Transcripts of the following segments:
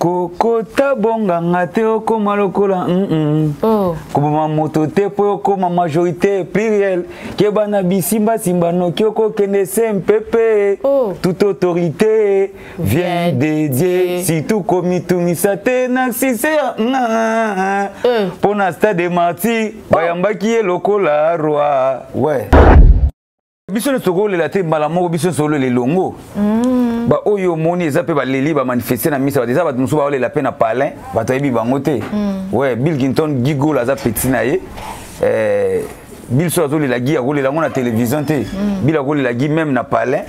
Kokota bonganga te okoma lokola mm -mm. Oh. Koboma moto te mpo okoma majorité pluriel keba na bisimbasimba noki okokende se mpepe Oh. Toute autorité vient de Dieu, surtout komitungisa te na sise ya Eh. mpo na stade de martyr bayambaki ye lokola roi. Ouais. Biso nyonso tokolela te mbala moko, biso nyonso tokolela elongo. Baoyo omoni eza mpe baleli, bamanifeste na misa, bato eza bato mosusu baolela mpe na palin, bato ayebi bango te. Ouais, Bill Clinton, Guy Gola aza petit na ye. Bill so azolela Guy, akolela yango na télévision te. Bill akolela Guy même na palin,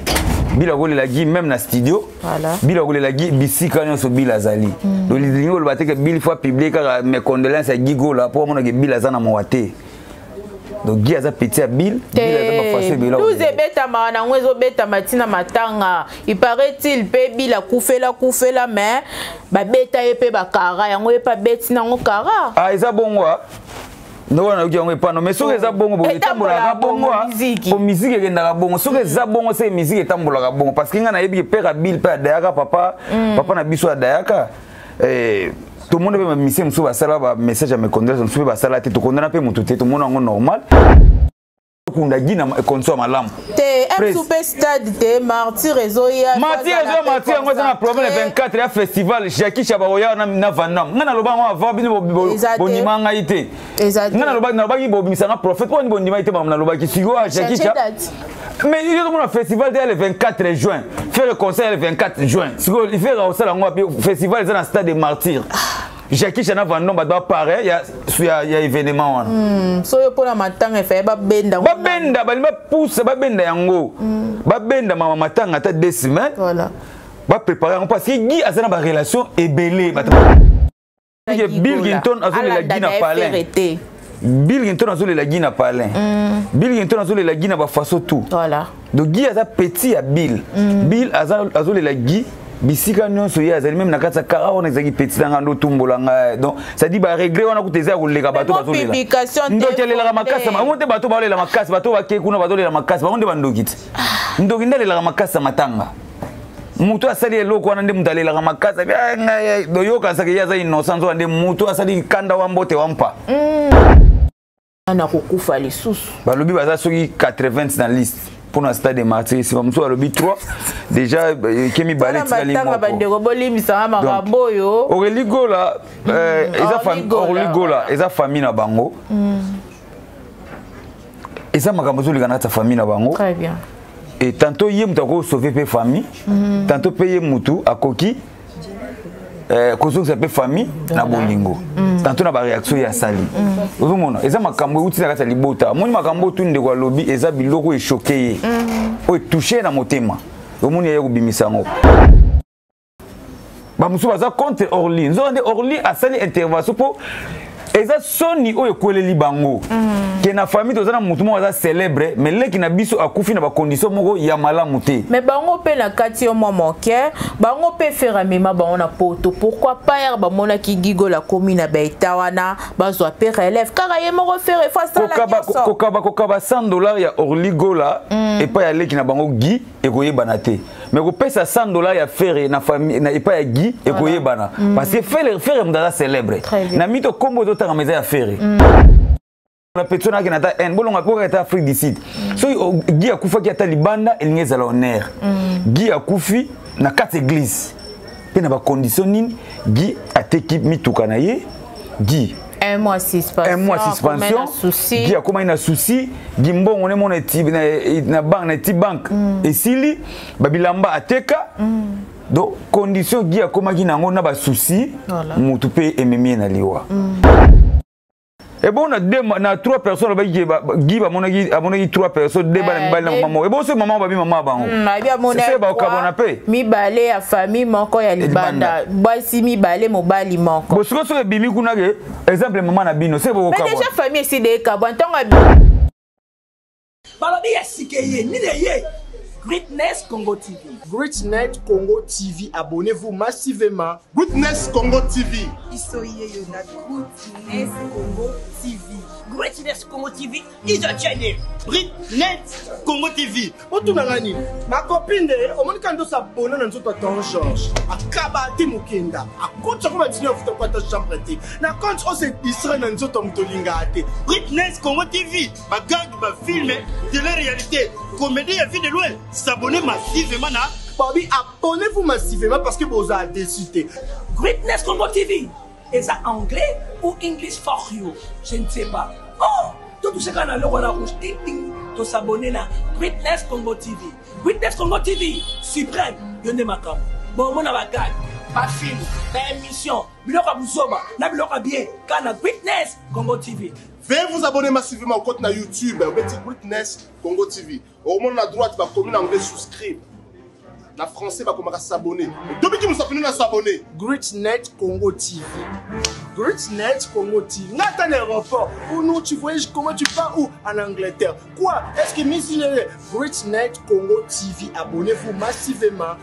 Bill akolela Guy même na studio. Voilà. Bill akolela Guy bisika nyonso Bill azali. Donc lingi oloba te ke Bill faut publier kaka mes condoléances ya Guy Gola mpo omonake Bill aza na mowa te. Donc Guy aza petit ya Bill, Bill aza bafaso ebele. 12 ebetamaka nango, ezobetama ntina matanga. Il paraît-il mpe Bill akufela kufela, mais babeta ye mpe bakara yango, ye mpe abeti nango kara. Ah, eza bongo ah. Ndoko nayoki yango epano, mais soki eza bongo boye etambolaka bongo ah. Miziki. Po miziki ekendaka bongo. Soki eza bongo, se miziki etambolaka bongo, parce que ngai nayebi ke père ya Bill mpe adayaka papa, papa na biso adayaka. Tomona mpe bamisie mosusu basala bamessage ya mes mosusu mpe basala te. Tokondana mpe motu te, tomona yango normal. Kunda Guy na condition ya malamu. Te. Presse. Msu mpe stade te martyr ezoya. Martyr ezoya, martyr yango eza na problème. Le 24 ya festival, Jackie Chabaoya na Vandam. Ngai naloba yango avant, bino Eza te. bondima ngai te. Eza te. Ngai nalobaki bobimisanga prophète mpo bondima ye te. Makambo nalobaki sikoyo ya Jackie Changer Cha date. Mais yo tomona festival te ya le 24 juin, faire le concert ya le 24 juin. Sikoyo Ferre akosala yango wapi? Festival eza na stade de martyr, Jackie Cha na Vandam, bato bapare ya événement wana. So yo mpona matanga efaye babenda yango. Babenda, balingi bapusa, babenda yango, babenda mama matanga ata 2 semaines. Voilà. Baprépare yango parce que Guy aza na barelation ebele. Bato ke Bill Clinton azolela Guy na palin. Te. Bill Clinton azolela Guy na palin, Bill Clinton azolela Guy na bafaso tout. Voilà. Donc Guy aza petit ya Bill. Bill azolela Guy bisika nyonso ye azali, même na kati ya kara wana ezalaki petit na nga ndo otumbola ngai. Donc c'est-à-dire baregret wana kuta eza ya koleka. Bato bazolela. Publication te. Ndoki alelaka makasi bango te. Bato baolela makasi, bato bake kuna bazolela makasi, bango nde bandoki te. Ndoki nde alelaka makasi ya matanga. Moto asali eloko wana nde moto alelaka makasi. Abi, "Ah, ngai doyokasaka ye aza innocent." Nzoka nde moto asali kanda wa mbote wa mpa. Na kokufa lisusu. Balobi baza soki 80 na liste mpona stade de martyr. Esika mosusu balobi 3 déjà, eke mibale etikali matanga. Moko. Bandeko, bolimbisanga makambo oyo. Aurélie Gola, eza Aurélie Gola, Aurélie Gola eza famille na bango, eza makambo ezoleka na kati ya famille na bango. Très bien. Et tantôt ye moto akoki sauver mpe famille, tantôt mpe ye motu akoki kozongisa mpe famille na bolingo, tantôt na baréaction ye asali. Ozomona eza makambo euti na kati ya libota. Omoni makambo oyo tu ndeko alobi, eza biloko oyo echoquer ye, oyo etouche ye na motema. Omoni ye kobimisa yango. Bamosusu baza contre Orly, nzoka nde Orly asali intervention mpo eza soni oyo ekweleli bango ke na famille toza na motu moko aza célèbre, mais leki na biso akufi na bacondition moko ya malamu te. Mais bango mpe na kati yo mwa moke, bango mpe Ferre amema bango na poto. Pourquoi pas yaka bamonaki Guy Gola akomi na baeta wana, bazwa mpe relève kaka ye moko Ferre fo asala nyonso. Kokaba 100 $ ya Orly Gola epai ya leki na bango Guy ekoyebana te, mais kopesa 100 $ ya Ferre na famille na epai ya Guy ekoyebana, parce que Ferre moto aza célèbre. Très bien. Na mito kombo ezotangama eza ya Ferre. Na petio nakende ata n bolonga mpo kaka ata Afrique du Sud. Soki Guy akufaki ata libanda, elingi ezala honneur. Guy akufi na kati église mpe na bacondition nini? Guy ateki mituka na ye, Guy Un mois suspension. Un mois suspension. Souci. Guy akomaki na souci. Guy mbongo ne mona na banque, na eti banque esili, babilamba ateka. Donc condition Guy akomaki nango na basouci, motu mpe ememi ye na liwa. Ebongo na deux, na trois personnes, alobaki ke Guy bamonaki, amonaki trois personnes, deux bana mibali na mama moko. Ebongo soki mama babi mama bango Abi amoni se bakokabwana mpe. Mibale ya famille, moko ya libanda, basi mibale, mobali moko. Bo sikoyo soki ebimi kuna ke exemple mama na bino se Mais bokokabwana. déjà famille esili ekabwa ntango Balobi ya sike ye nini eye. Greatness Congo TV. Greatness Congo TV, abonnez-vous massivement. Greatness Congo TV. Biso yeyo na Greatness Congo TV. Greatness Congo TV is a channel. Greatness Congo TV. Otunanga nini? Ma copine de omoni kaka ndoso abona na nzoto ya Ton Georges. Akaba te mokenda. Akotisa ko ba 19 afuta ko ata chambre te. Na compte o se distraire na nzoto ya moto olingaka te. Greatness Congo TV, ba gag, ba film, télé-réalité, comédie ya vie de loin. S'abonner massivement na Babi, abonnez-vous massivement parce que boza déçu te. Greatness Congo TV. Eza anglais ou English for you? Je ne sais pas. Oh, to touche kaka na loko na rouge ting ting to s'abonner na Greatness Congo TV. Greatness Congo TV suprême yo nde makambo. Bomona ba gag, ba film, ba émission, biloko ya buzoba na biloko ya bien kaka na Greatness Congo TV. Veuillez vous abonner massivement au compte na YouTube, obeti Greatness Congo TV. Okomona na droite bakomi na anglais souscribe. Na français bakomaka s'abonner. Tobiki musapino na s'abonner. Greatnet Congo TV. Greatnet Congo TV. Nga ata na aéroport. Ou nous tu voyages comment tu pars où? En Angleterre. Quoi? Est-ce que Miss Greatnet Congo TV. Abonnez-vous massivement.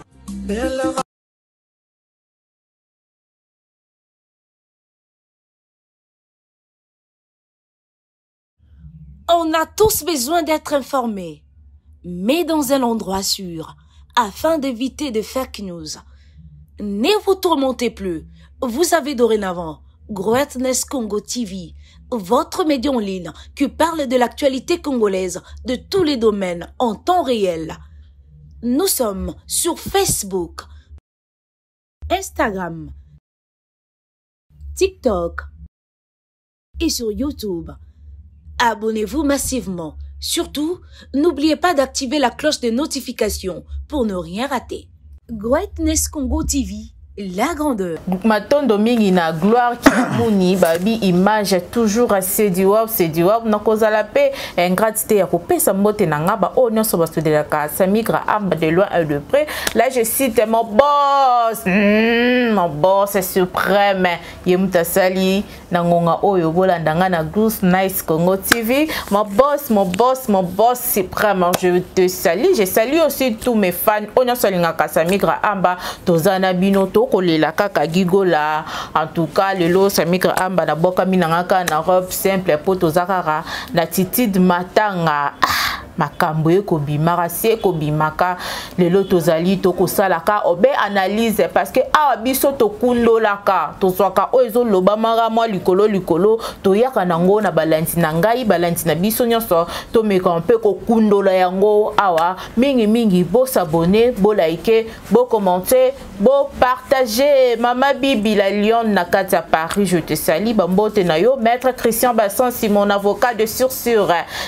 On a tous besoin d'être informés, mais dans un endroit sûr, afin d'éviter de fake news. Ne vous tourmentez plus, vous avez dorénavant Greatness Congo TV, votre média en ligne qui parle de l'actualité congolaise de tous les domaines en temps réel. Nous sommes sur Facebook, Instagram, TikTok et sur YouTube. Abonnez-vous massivement. Surtout, n'oubliez pas d'activer la cloche de notification pour ne rien rater. Greatness Congo TV, la grandeur. Matondo mingi na Gloire Kimuni babi image toujours à Sediwab Sediwab nakozala pe ingrate te ya kopesa mbote na nga ba oyo nyonso basudelaka Samigra Amba de loin et de près. Là je cite mon boss, mon boss est suprême ye mutu asali na ngonga oyo bolanda nga na Goose Nice Congo TV. Mon boss, mon boss, mon boss suprême, je te salue. Je salue aussi tous mes fans oyo nyonso alingaka Samigra Amba. Toza na bino tokolela kaka Gigola. En tout cas lelo Samigra Amba na bokami na nga kaka na robe simple po toza kaka na attitude matanga. Makambo ekobimaka si ekobimaka lelo tozali tokosalaka obe analyse parce que awa biso tokundolaka tozwaka oyo ezolobamaka mwa likolo likolo toyaka nango na balandi na ngai balandi na biso nyonso tomeka mpe kokundola yango awa mingi mingi. Bosabone, bolike, bokommente, bopartage. Mama Bibi la Lyon na kati ya Paris, je te salue. Bambote na yo maître Christian Bassansi, mon avocat de sursur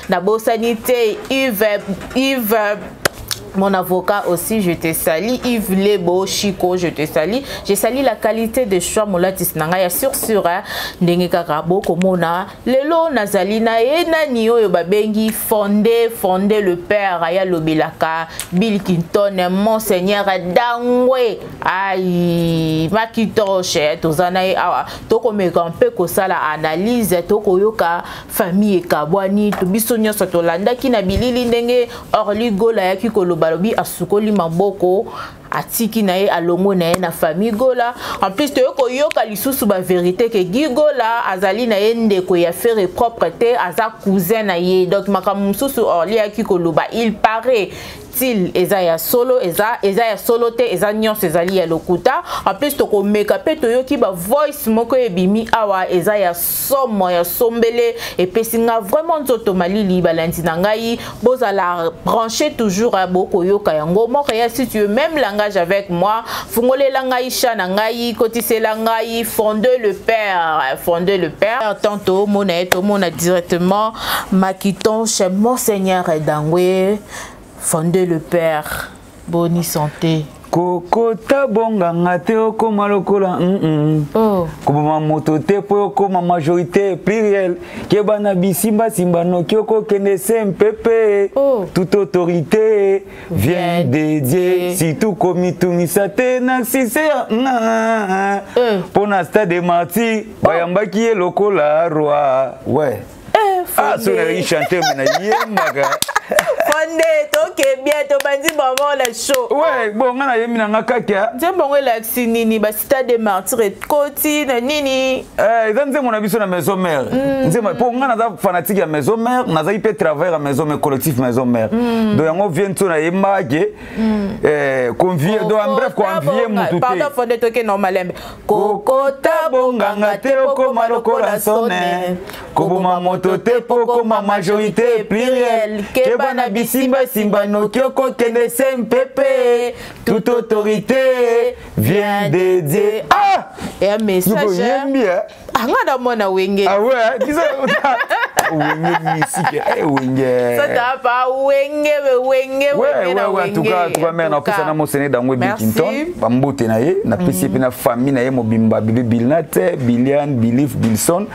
na bosani te. Yves, Yves mon avocat aussi, je te salue. Yves Lebo, Chico, je te salue. Je salue la qualité de choix molatis nanga ya sur sur ndenge kaka bokomona lelo nazali na ye nani oyo babengi Fondé, Fondé le père aya lobelaka Bill Clinton, Monseigneur Dangwe ai Makitoshe toza na ye awa tokomeka mpe kosala analyse tokoyoka famille ekabwani to biso nyonso tolandaki na bilili ndenge Orly Gola ayaki koloba balobi asukoli maboko atiki na ye alongo na ye na famille Gola. En plus toyo koyoka lisusu ba vérité ke Guy Gola azali na ye ndeko ya Ferre propre te, aza cousin na ye. Donc makambo mosusu Orly ayaki koloba il paraît til eza ya solo, eza ya solo te, eza nyonso ezali ya lokuta. En plus tokomeka pe toyoki ba voice moko ebimi awa eza ya somo ya sombele epesi nga vraiment nzoto malili. Balandi na ngai bozala branché toujours ya bokoyoka yango moko ya si tu veux même langage avec moi fungolela ngai cha na ngai kotisela ngai Fondé le père, Fondé le père. Tantôt mona ye tomona directement Makiton chez Monseigneur Dangwe. Fondé le père, bonne santé. Kokota bonganga te okoma lokola Oh. Koboma moto te po okoma majorité pluriel. Keba na bisimba simba noki okokende se mpepe. Oh. Toute autorité vient de Dieu. Surtout komitungisa te na sise ya Eh. Mpo na stade de Martyrs, bayambaki ye lokola roi. Ouais. Eh, Ah, Fondé. soki nazalaki chanteur, mais nayembaka. Fonde toke bien, tobandi vraiment la show. Ouais, bon nga nayembi na nga kaka. Nzembo yango elakisi nini? Ba stade martyr ekoti na nini? Eh, eza nzembo na biso na maison mère. Nzembo mpo nga naza fanatique ya maison mère, nazali mpe travailleur ya maison mère, collectif maison mère. Donc yango vie nso nayembaka ke convie, donc en bref koenvie mutu te. Pardon Fonde, toke normalembe. Kokota bonganga te okoma lokola sone, koboma moto te po okoma majorité pluriel, keba na bisimbasimba noki okokende se mpepe, toute autorité vient de Dieu. Ah! Et un message. Yembi, hein? Ah, nga na mona wenge. Ah ouais, disons wenge musique, eh wenge. Ça t'a pas wenge wenge wenge na wenge. En tout cas, tout mère na pesa na mosene dango Bikinton, ba mbote na ye, na pesi pe na famille na ye mobimba bébé Bilnate, Bilian, Bilif, Bilson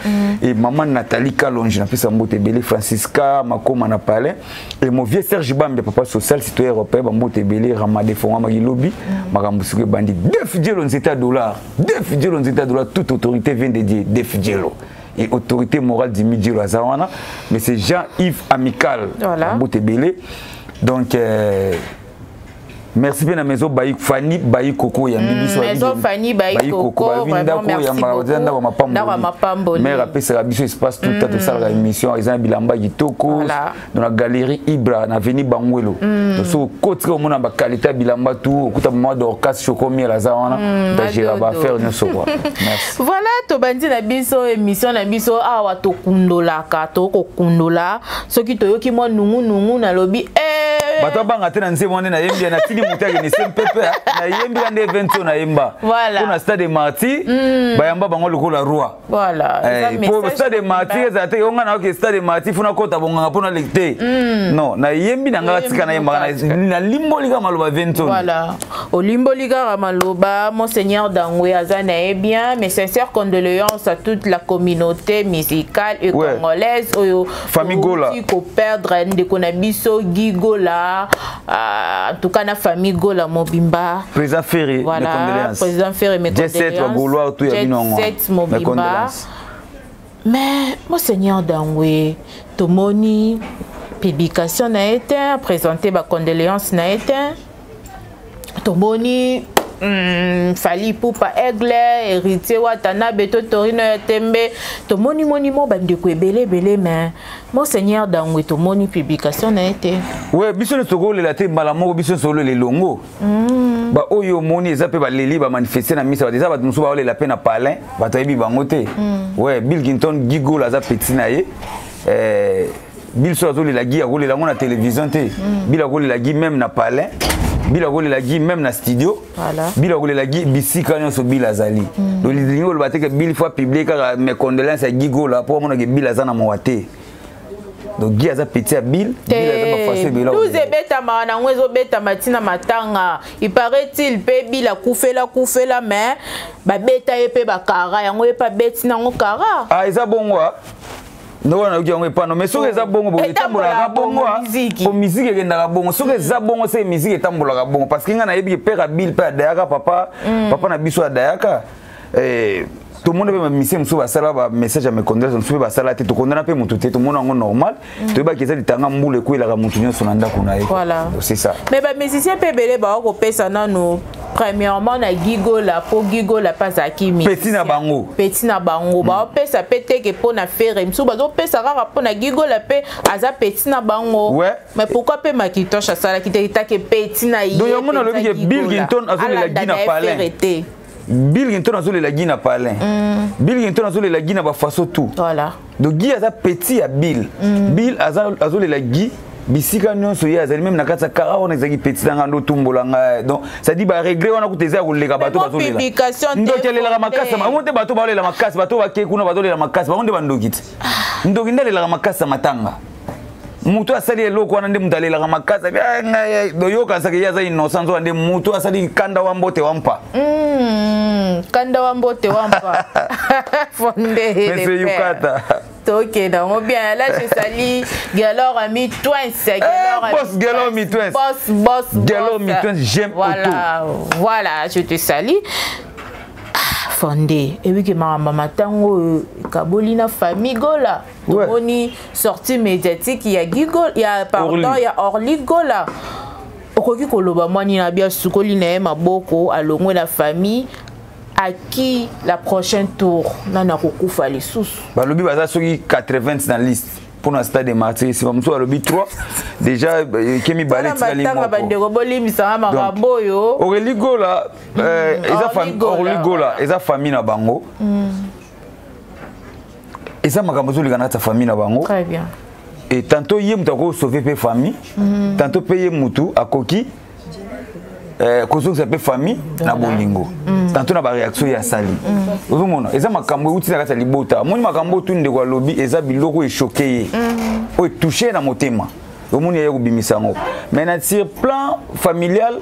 et maman Nathalie Kalonji na pesa mbote belé Francisca Makoma na palais et mon vieux Serge Bambe papa social citoyen européen ba mbote belé Ramade Fonga Magilobi, makambo siko bandi 2 fidjelo nzeta dollar, 2 fidjelo nzeta dollar, toute autorité vient de Dieu, 2 fidjelo. Et autorité morale du Midi Azawana, mais c'est Jean-Yves Amical. Voilà. Mbote belé. Donc merci bien à maison Bayi Fanny Bayi Koko ya biso maison Fanny Bayi Koko, vraiment merci beaucoup. Ndako mapamboli. Mère apesaka biso espace tout tout ça la émission eza bilamba kitoko dans la galerie Ibra na avenue Bangwelo. Donc so kotri au mona ba qualité bilamba tout okuta maman Dorcas Chocomiel aza wana da gérer ba faire nyonso quoi. Merci. Voilà tobandi na biso émission na biso awa tokundolaka tokokundola soki toyoki mwa nungu nungu na lobi eh bato banga te na nzembo wana na yembi na tili moto akende se mpepe na yembi nde event oyo na yemba. Voilà. Mpo na stade de martyr bayamba bango lokola roi. Voilà. Po stade de martyr ezala te onga na oke stade de martyr funa kota bonganga mpona leki te. Non, na yembi na ngaka tika na yembaka na limboli kaka maloba event oyo. Voilà. Olimboli kaka maloba Monseigneur Dangwe aza na ye bien, mes sincères condoléances à toute la communauté musicale et congolaise oyo famille Gola ko perdre ndeko na biso Guy Gola, en tout cas na famille Gola mobimba. Président Ferré, voilà, mes condoléances. Président Ferré, mes Jet set, condoléances. Gaulois, tout ya Jet bino ngo. set Mes mobimba. condoléances. Mais Monseigneur Dangwe, tomoni publication na été présenter ba condoléances na été. Tomoni Fally Ipupa Aigle, héritier Watanabe to Torino ya Tembe, tomoni moni mo bandeko ebele ebele, mais Monseigneur Dangwe tomoni publication na été. Ouais, biso ne tokolela te mbala moko biso solo lelongo. Ba oyo moni eza pe ba leli ba manifester na misa, ba bato mosusu ba olela pe na palin, bato yebi bango te. Ouais, Bill Clinton Guy Gola aza petit na ye. Bill so azolela Guy akolela ngo na télévision te. Bill akolela Guy même na palin. Bill akolela Guy même na studio. Voilà. Bill akolela Guy bisika nyonso Bill azali. Donc lingi oloba te ke Bill faut publier kaka mes condoléances à Guy Gola po omona ke Bill aza na mowa te. Donc Guy aza petit à Bill, Bill aza ba façon ebele. Douze ebetama na ngo ezobetama ntina matanga. Il paraît-il pe Bill akufela kufela mais ba beta ye pe ba kara yango ye pa beti nango kara. Ah eza bongo ah. Ndo wana yoki yango epano mais soki eza bongo bo etambolaka bongo ah. Po musique ekendaka bongo. Soki eza bongo se musique etambolaka bongo parce que nga nayebi ke père Bill pe adayaka papa, papa na biso adayaka. Tout le monde peut me mosusu basala ba message ya mes condoléances mosusu pe basala te, tokondana pe motu te, tomona yango normal. Toyebaki eza litanga mbula ekwelaka motu nyonso na ndako na ye. Voilà. Donc, c'est ça. Mais ba musicien pe ebele bawa kopesa nanu premièrement na Guy Gola po Guy Gola pe azalaki musicien. Petit na bango. Petit na bango. Baopesa pe te ke po na Ferre. Mosusu bazopesa kaka po na Guy Gola pe aza petit na bango. Ouais. Mais pourquoi pe Macintosh asalaki te take petit na ye? Donc yango nalobi ke Guy Bill Gola. Clinton azolela Guy na Alanda na ye palin. Ferre te. Bill Clinton azolela Guy na palin. Bill Clinton azolela Guy na ba faso tout. Voilà. Donc Guy aza petit ya Bill. Bill azolela Guy bisika nyonso ye azali même na kati ya kara wana ezalaki petit na nga ndo otumbola ngai. Donc ça dit ba regret wana kuta eza ya koleka bato Mais bazolela. publication te Ndoki alelaka makasi, fondée. bango nde bato baolela makasi, bato bakei kuna bazolela makasi, bango nde bandoki te. Ndoki nde alelaka makasi ya matanga. Mutu asali eloko wana nde mutu alelaka makasi, abi, ah, ngai, ai, do yoka saki ye aza innocent, nzoka nde mutu asali kanda wa mbote wa mpa. Kanda wa mbote wa mpa. Fondé, Monsieur les pères. Yukata. Ok, donc bien. Là, je salue Galor Ami Twins. Galor Eh, boss Galor Ami Twins. Boss, boss, boss. Galor Ami Twins, j'aime Voilà, auto. voilà, je te salue. Ah, Afande ebiki makambo matango oyo ekaboli na famille Gola. Tomoni sortie médiatique ya Gigo ya pardon ya Orly Gola. Okoki koloba mwa nini abi asukoli na ye maboko alongwe na famille à qui la prochaine tour nani akokufa lisusu? Balobi baza soki 80 na liste pour na stade de martyr nsima mosusu balobi 3 déjà eke mibale etikali moko. Bandeko bolimbisanga makambo oyo. Aurélie Gola eza Aurélie Gola eza famille na bango. Eza makambo ezoleka na kati ya famille na bango. Très bien. Et tantôt ye moto akoki sauver mpe famille, tantôt mpe ye motu akoki kozongisa mpe famille na bolingo, tantôt na baréaction ye asali. Ozomona eza makambo euti na kati ya libota. Omoni makambo oyo tu ndeko alobi eza biloko echoquer ye, oyo etouche na motema. Omoni aye kobimisa yango, mais na sur plan familial,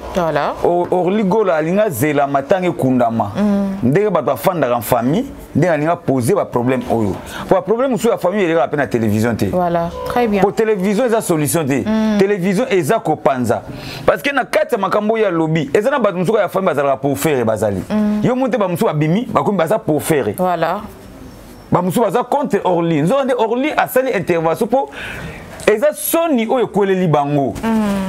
Orly Gola alingi azela matanga ekundama ndenge bato bafandaka en famille, ndenge alingi apose baproblème oyo, po baproblème mosusu ya famille elekaka mpe na télévision te. Voilà, très bien. Po télévision eza solution te, télévision eza kopanza, parce que na kati ya makambo oyo alobi eza na bato mosusu ya famille bazalaka pour faire bazali yo moni te, bamosusu babimi bakomi baza pour faire, bamosusu baza contre Orly. Nzoka nde Orly asali intervention mpo eza soni oyo ekweleli bango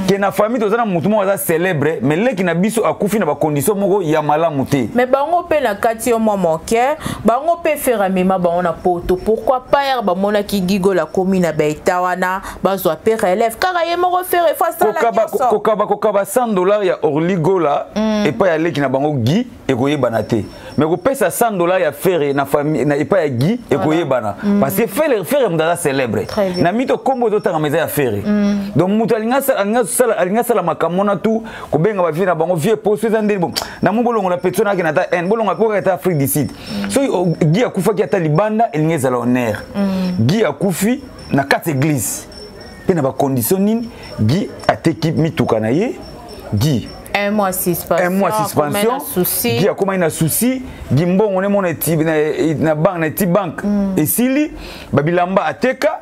ke na famille toza na motu moko aza célèbre, mais leki na biso akufi na bacondition moko ya malamu te. Mais bango mpe na kati yo mwa moke, bango mpe Ferre amema bango na poto. Pourquoi pas yaka bamonaki Gigola akomi na baeta wana, bazwa mpe relève kaka ye moko Ferre fo asala nyonso? Kokaba 100 $ ya Orly Gola epai ya leki na bango Guy ekoyebana te, mais kopesa 100 $ ya Ferre na famille na epai ya Guy ekoyebana, parce que Ferre moto aza célèbre na mito, kombo ezotangama eza ya Ferre. Donc moto alingi asala makambo wana tu kobenga bavieux na bango, vieux poso eza ndeni bon na mo bolongola petio na akende ata n bolongola bokaka ata Afrique du Sud. Soki Guy akufaki ata libanda, elingi ezala honneur. Guy akufi na kati église mpe na bacondition nini? Guy ateki mituka na ye, Guy un mois suspension. Un mois suspension. Guy akomaki na souci. Guy mbongo ne mona na banque, na eti banque esili, babilamba ateka.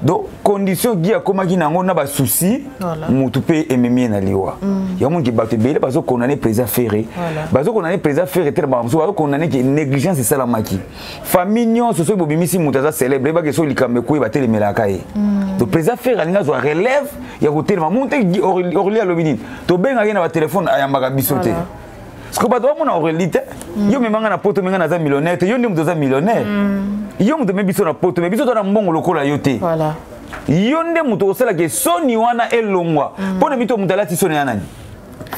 Donc condition Guy akomaki nango na basouci, motu mpe ememi ye na liwa. Yango moniki bato ebele bazokondane président Ferre, bazokondane président Ferre te na bango mosusu bazokondane ke négligence esalamaki. Famille nyonso soki bobimisi moto aza célèbre, ebaki soki likambo ekoyi batelemelaka ye. Donc président Ferre alingi azwa relève ya kotelema. Motu te Aurélie alobi nini? Tobengaki na batelefone, ayambaka biso te, parce que bato bamona Aurélie te. Yo memanga na poto, menga naza millionnaire te. Yo nde moto oza millionnaire, yo moto ome biso na poto, me biso toza na mbongo lokola yo te. Yo nde moto osalaka soni wana elongwa mpo na mito. Moto alati soni ya nani?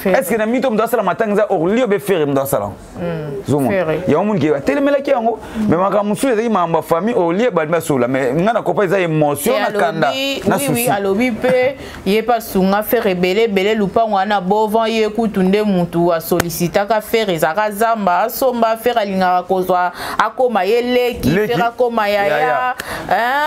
Est ce que na mito moto asala matanga eza Orly obe Ferre moto asala? Zomona yango moniki batelemelaki yango, mais makambo mosusu ezalaki makambo ya famille. Olie balingi basola, mais ngai na kopa eza émotion na kanda na souci. Alobi mpe ye mpe asunga Ferre ebele ebele. Lupango wana bovan ye kutu nde mutu asolicitaka Ferre, ezalaka zamba asomba. Ferre alingaka kozwa akóma ye leki, Ferre akóma yaya.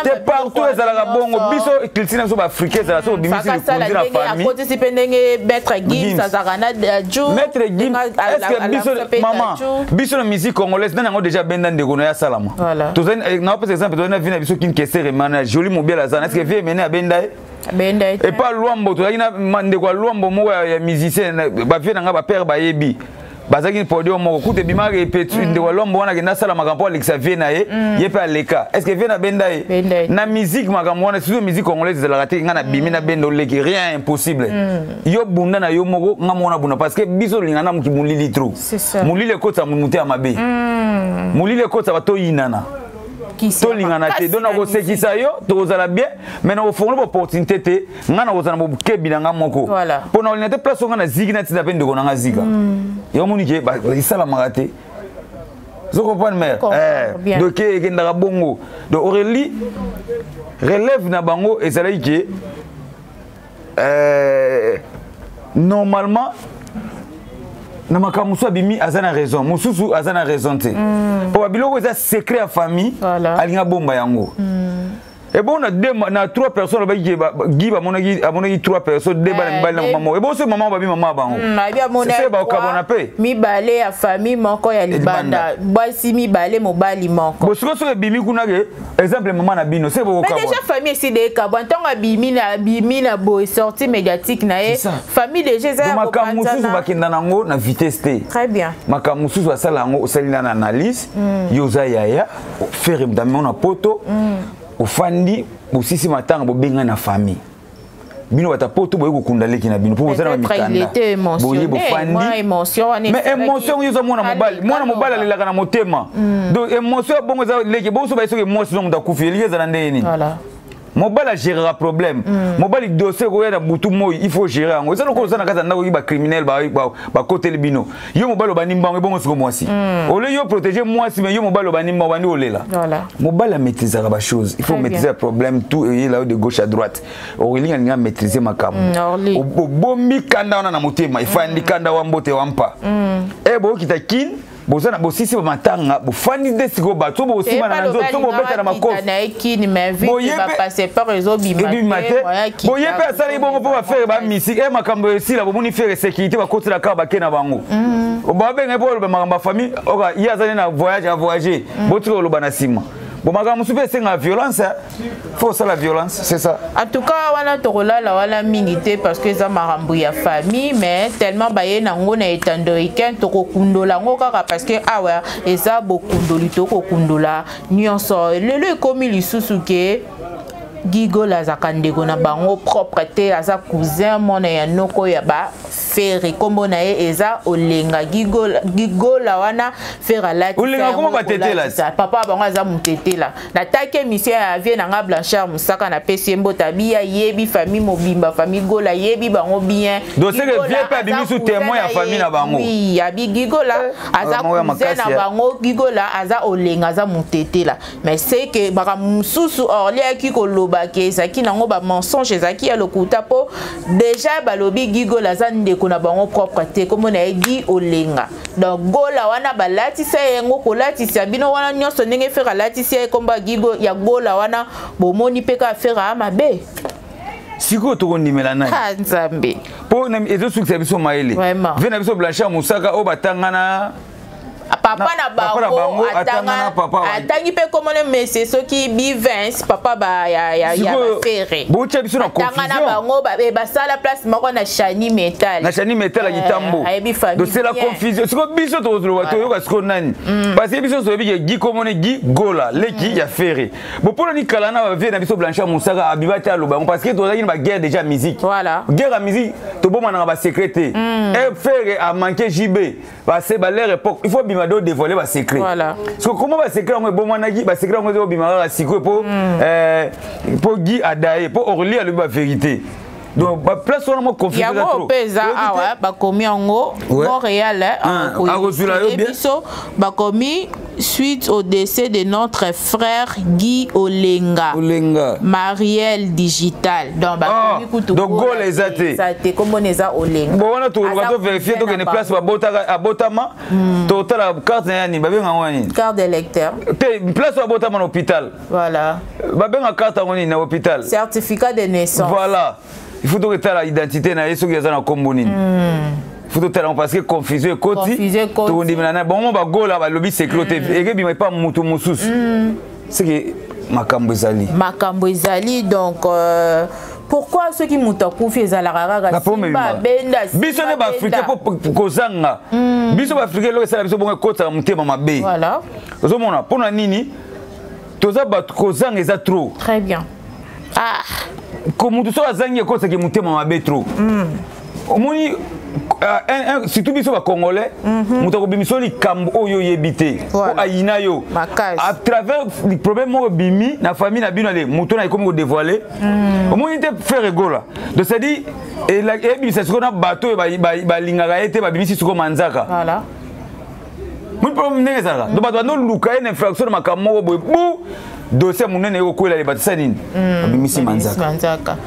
Te, partout ezalaka bongo. Biso culture na biso baafricain ezala so obimisi likonzi na famille. Akotisi mpe ndenge Maître Gims azalaka na Ju. Maître Gims, est-ce biso mama biso na musique congolaise nani yango déjà benda ndeko na ye asalama? Tozali naopesa exemple, tozali na vie na biso Kin Kesere mana Joli Mobiala aza na, est-ce que vie emene abenda ye? Epa Lwambo tozalaki na ndeko ya Lwambo moko ya musicien, bavieux na ngai bapère bayebi, bazalaki podium moko kuta ebimaka epetu. Ndeko ya Lwambo wana akende asala makambo mpo alekisa vieux na ye, ye mpe aleka. Est ce que vieux na benda ye na musique? Makambo wana surtout musique congolaise ezalaka te. Ngai nabimi na benda oleki, rien, impossible. Yo bunda na yo moko, ngai moko na bunda, parce que biso olinga na moki molili trop. Molili ekotisa motu ya mabe, molili ekotisa bato oyinana, tolingana te. Donc nakosekisa yo, tokozala bien, mais nakofongola baopportunité te. Ngai nakozala na bokebi na ngai moko mpo na olinga te place oyo ngai naziki na ntina mpe ndeko na ngai zika. Yango moni ke esalamaka te. Zo comprendre mare? Donc ekendaka bongo. Donc Aurélie relève na bango ezalaki ke normalement na makambo mosusu abimi aza na raison, mosusu aza na raison te, mpo babiloko eza secret ya famille, alingi abomba yango. Ebongo na deux, na trois personnes alobaki ke Guy bamonaki, amonaki trois personnes, deux bana mibali na mama moko. Ebongo soki mama babi mama bango, se bakokabwana mpe. Mibale ya famille moko ya libanda, basi mibale, mobali moko. Bo sikoyo soki ebimi kuna ke exemple mama na bino, se bokokabwana déjà famille esi de ekabwana. Ntango abimi na boye, sortie médiatique na ye, famille déjà eza ya Makambo mosusu bakenda nango na vitesse te. Très bien. Makambo mosusu asala yango, osali na analyse. Yo oza yaya Ferre, mdame na poto, ofandi, bosisi matanga, bobengani na famille bino, bata poto boye kokunda leki na bino mpo boza na bamikanda, boye bofandi. Mais émotion oyo eza mwana mobali, mwana mobali alelaka na motema. Donc émotion ya bongo eza leki bongo. So baye soki mwasi no moto akufi, elingi ezala ndenge nini? Mobali agérera problème. Mobali, dossier koya na butu moi, il faut gérer yango. Eza lokola oza na kati ya ndako, oyi bacriminel bakoteli bino, yo mobali obandi mbango. Ebongo siko mwasi, ole yo protéger mwasi, mais yo mobali obandi mbango, obandi olela. Mobali amaîtrisaka bachose, il faut maîtriser problème tout eyela yo de gauche à droite. Olinga alinga maîtriser makambo, obombi kanda wana na motema, efandi kanda wa mbote wa mpa e bookita kine, boza na bosisi bamatanga, bofandi nde sikoyo bato bosimba na nzoto to bobeta na makofi. Ebima te. Boye mpe asalaki bongo mpo baFerre bamisike e makambo esila. Bomoni Ferre, sécurité bakotela kaka, bake na bango, babenga mpo oloba makambo ya famille. Oka ye azali na voyage, avoyage, botika koloba na nsima. Bon, makambo mosusu mpe esengaka violence, faut osala violence, c'est ça. En tout cas wana tokolala wana mingi te, parce que eza makambo ya famille, mais tellement baye nango na etando weekend, tokokundola yango kaka, parce que awa eza bokundoli, tokokundola nyonso. Lelo ekomi lisusu ke Gigola azalaka ndeko na bango propre te, aza cousin, mwana ya noko ya baFerre. Nkombo na ye eza Olenga Gigola. Gigola wana Ferre alati papa bango aza motetela. Nataki émission ya vie na nga Blanchard Mosaka, napesi ye mbote, abi ayebi famille mobimba, famille Gola ayebi bango bien. Donc c'est que vie mpe abimisu témoin ya famille na bango. Oui, abi Gigola aza cousin na bango. Gigola aza Olenga, aza motetela. Mais c'est que makambo mosusu Orli ayaki koloba ke ezalaki nango bamensonge, ezalaki ya lokuta, mpo déjà balobi Gigola aza ndeko na bango propre te, kombo na ye Gi Olenga. Donc Gola wana balatisa ye yango, kolatisa bino wana nyonso ndenge Ferre alatisi ye kombo ya ya Gola wana, bomoni mpe kaka Ferre aya mabe. Sikoyo tokondimela nani? Nzambe. Mpo ezosukisa biso mayele. Ve na biso Blanchard Mosaka oyo batangana papa na bango atangi mpe komona mese soki Bivins, papa ba ya baFerre. Botya biso na confusion na bango, basala place moko na Chani Metal. Na Chani Metal ya Kitambo. Ayebi famille. Donc c'est la confusion. Sikoyo biso tozoloba, toyoka sikoyo nani? Parce que biso toyebi ke Gi komone Gi Gola, leki ya Ferre. Bo mpona ni kala na bavie na biso Blanchard Mosaka abiba te, aloba yango, parce que tozalaki na baguerre déjà musique. Guerre ya musique, tobomanaka basecret te. Ferre amanke JB parce ba leur époque, il faut bima do dévoiler ba secret. So comment ba secret yango ebomanaki, ba secret yango ezobima kaka sikoyo po Guy adaye, po Orly alobi ba vérité. Donc baplace wana mo confusion. Yango mpe eza awa, bakomi yango Montréal. Akozwila yo bien. Biso bakomi: suite au décès de notre frère Guy Olenga, Olenga. Mariel Digital. Donc bakomi kutu. Donc Gola eza te. Eza te, komona eza Olenga. Bon, wana toluka to vérifier, tokende place babotaka, abotama, totala carte na ya nini, babenga yango nini? Carte d'électeur. Te, place oyo abotama na hôpital. Voilà. Babenga carte yango nini na hôpital? Certificat de naissance. Voilà, il faut toketala identité na ye soki aza na nkombo nini. Faut totala yango, parce que confusion ekoti. Tokondimela na bango bagola balobi secret te, ekebima epa motu mosusu seke makambo ezali. Makambo ezali. Donc pourquoi soki moto akufi ezalaka kaka simba benda? Biso nde baafricain, mpo kozanga biso baafricain, eloko esala biso bongo, ekotaka motema mabe. Ozomona mpona nini toza bato kozanga eza trop. Très bien, ah. Ko motu soki azangi, ekotaki motema mabe trop. Omoni, surtout biso bacongolais, moto akobimisa likambo oyo oyebi te po ayina yo à travers problème moko ebimi na famille na bino, ale moto na ekomi kodévoile. Omoni te Ferre Gola, donc c'est à dire ebimisa sikoyo na bato oyo balingaka ye te, babimisi sikoyo manzaka. Moni problème ndenge ezalaka. Donc bato bandoluka ye na infraction na makambo moko boye, bu dossier monene ekokwela ye, bato sa nini, babimisi manzaka.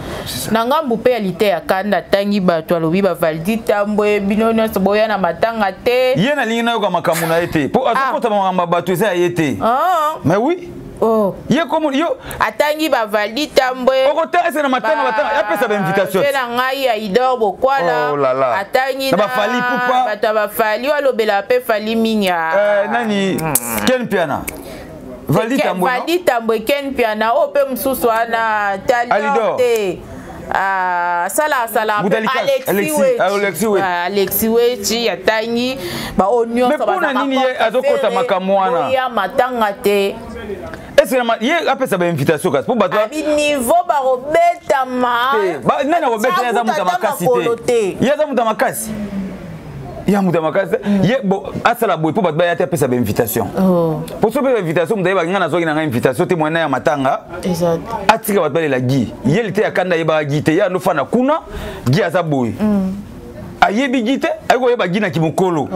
Na ngambu mpe ya lite ya kanda, atangi bato, alobi bavaldi tambwe, bino nyonso boya na matanga te. Ye nalingi nayoka makambo na ye te, mpo azokota makambo ya bato eza ya ye te. Mais oui. Oh. Ye komo yo atangi bavaldi tambwe okotanga ese na matanga batanga apesa bainvitation mpe na ngai ya idor bokwala oh là là. Atangi na bafali pupa bato ya bafali oyo alobela mpe fali mingi eh, nani Ken Piana, Valdi Tambwe, Valdi Tambwe, Ken Piana oyo mpe mosusu wana talidor te. Asala asala Alexi Wechi atangi baoyo nyonso. Mpona nini ye azokota makambo wana? Ya matanga te. Est-ce ye apesa bainvitation kasi mpo bato abi niveau bakobetama? Nani akobeta? Ye aza moto ya makasi te, ye aza moto ya makasi, ya moto ya makasi. Ye bo asala boye mpo bato baya te, apesa bainvitation po so mpe bainvitation, moto ayebaki ngai nazwaki na ngai invitation te. Moyen ya matanga, atika bato balela Gi. Ye te ya kanda, ayebaka Gi te, ye andofanda kuna. Gi aza boye, ayebi Gi te, ayebi koyeba Gi na kimokolo.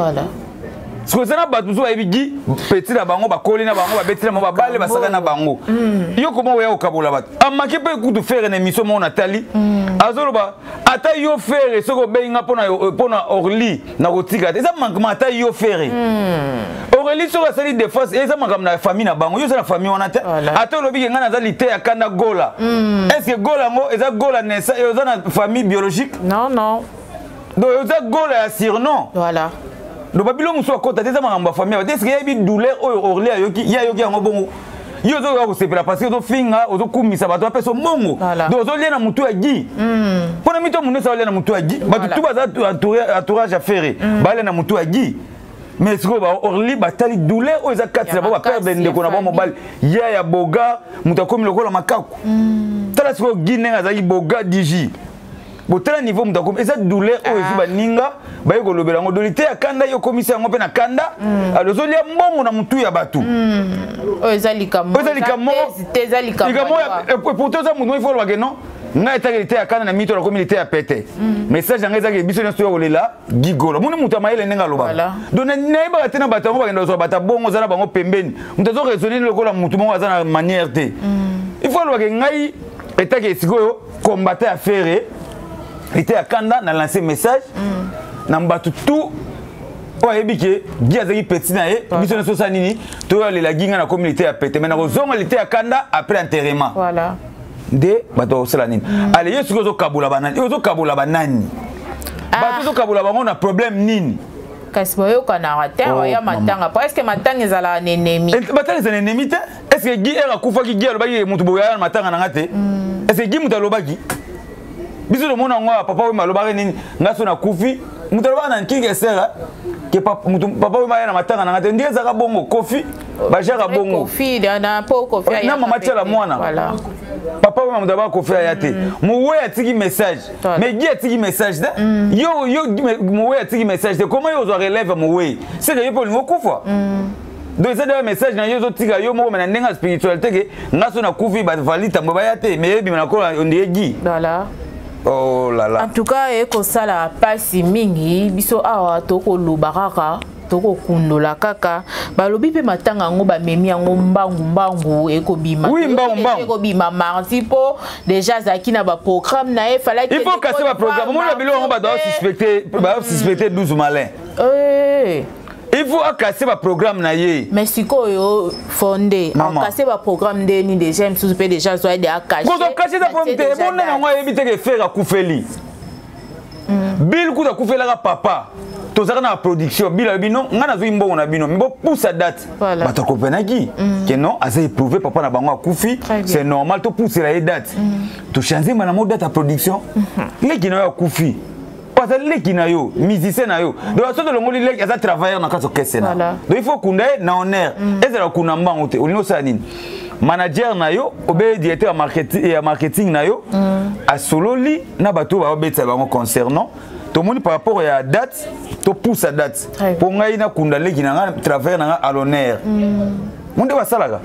Sikoyo eza na bato mosusu bayebi Gi petit na bango, bakoli na bango, babeti na bango, babale, basaka na bango. Yo koma oya kokabola bato. Amaki mpe kutu Ferre na émission moko natali, azoloba ata yo Ferre soki obengi nga mpona Orly nakotika te, eza manquement. Ata yo Ferre, Aurélie soki asali défense, eza makambo na famille na bango, yo oza na famille wana te. Ata olobi ke ngai naza lite ya kanda Gola, est ce que Gola yango eza Gola nesa oza na famille biologique? Non, non. Donc oza Gola ya surnom. Donc babilo mosusu akota te, eza makambo ya famille. Est ce que yebi douleur oyo Orly ayoki? Ye ayoki yango bongo, yo ozoyoka kosepela parce que ozofinga, ozokumisa bato, bapesa mbongo. Donc ozolia na motu ya Gi. Mpona mito mundu esa olia na motu ya Gi, bato tu baza entourage ya Ferre balia na motu ya Gi. Mais sikoyo ba Orly batali douleur oyo eza kati na bango, baperdre ndeko na bango mobali ya ya boga, moto akomi lokola makaku. Tala sikoyo Gi ndenge azalaki boga dg, botala niveau moto akomi. Eza douleur oyo ezwi baninga baye kolobela yango doli te ya kanda, yo okomisi yango mpe na kanda. Alors ozolia mbongo na motu ya bato. Oyo eza likambo. Eza likambo. Eza likambo. Pourtant oza motu, il faut olobake non, ngai etaki lite ya kanda na mito, nakomi lite ya pete. Message yango ezaki biso nyonso toya kolela Gigolo. Moni moto ya mayele ndenge alobaka. Donc nayebaka te na bato yango bakenda kozwa bato ya bongo, oza na bango pembeni, moto azo raisonner lokola motu moko aza na manière te. Il faut alobake ngai etaki sikoyo combattant ya Ferre, lite ya kanda na lancer message na bato tout oyo ayebi ke Gi azalaki petit na ye. Biso nyonso osala nini? Toyolela Gi. Ngai nakomi lite ya pete, mais nakozonga lite ya kanda après enterrement. Nde bato bakosala nini? Ale yo soki ozokabola banani, ozokabola banani, bato ozokabola bango na problème nini? Kasi boyokanaka te. Oya matanga po est-ce matanga ezalaka na ennemi? Matanga eza na ennemi te. Est ce que Gi ere akufaki, Gi alobaki moto boye aya na matanga na nga te? Est ce que Gi moto alobaki? Biso tomona yango awa, papa oyo alobaki nini? Nga so nakufi, moto alobaka na nkike esere ke papa oyo aya na matanga na nga te. Ndenge ezalaka bongo, Kofi bajaka bongo na mama Tiala mwana papa oyo, moto abaka Kofi aya te. Mowe atiki message, mais Gi atiki message te. Yo yo mowe atiki message te, comment yo ozwa relève ya mowe? C'est que yo mpe olingi okufa. Donc eza deya message na yo ozotika yo moko, me na ndenge ya spiritualité ke nga so nakufi, bavali tambo baya te, mais ebima na kola ondie Gi. Oh là là. En tout cas ekosala mpasi mingi. Biso awa tokoloba kaka, tokokundola kaka. Balobi mpe matanga yango bamemi yango mbangu mbangu, ekobima. Oui, mbangu mbangu. Ekobima mardi mpo déjà azalaki na baprogramme na ye, falaki Il faut casser baprogramme. Omoni babilo yango, bato baosuspecte 12 malin. Il faut akase baprogramme na ye. Mais sikoyo fonde akase baprogramme ndeni? Déjà mosusu mpe déjà azwa de akashe. Kozwa kashe eza problème te. Ebonde yango ayebi te ke Ferre akufeli Bill. Kuta akufelaka papa, tozalaka na production. Bill alobi non, ngai nazwi mbongo na bino, mais bopusa date. Bato akopenaki ke non, aza éprouvé, papa na bango akufi, c'est normal topusela ye date. Tochange mbala mo date ya production. Leki na yo akufi, aza leki na yo, musicien na yo. Donc soki tolongoli leki, aza travailleur na kati orchestre na. Donc il faut kunda ye na honneur. Ezala kuna mbango te. Olingi osala nini? Manager na yo obe directeur ya marketing na yo asololi na bato oyo baobetisa bango concernant tomoni par rapport ya date, topusa date mpo ngai nakunda leki na ngai, travailleur na ngai, à l'honneur. Mo nde basalaka.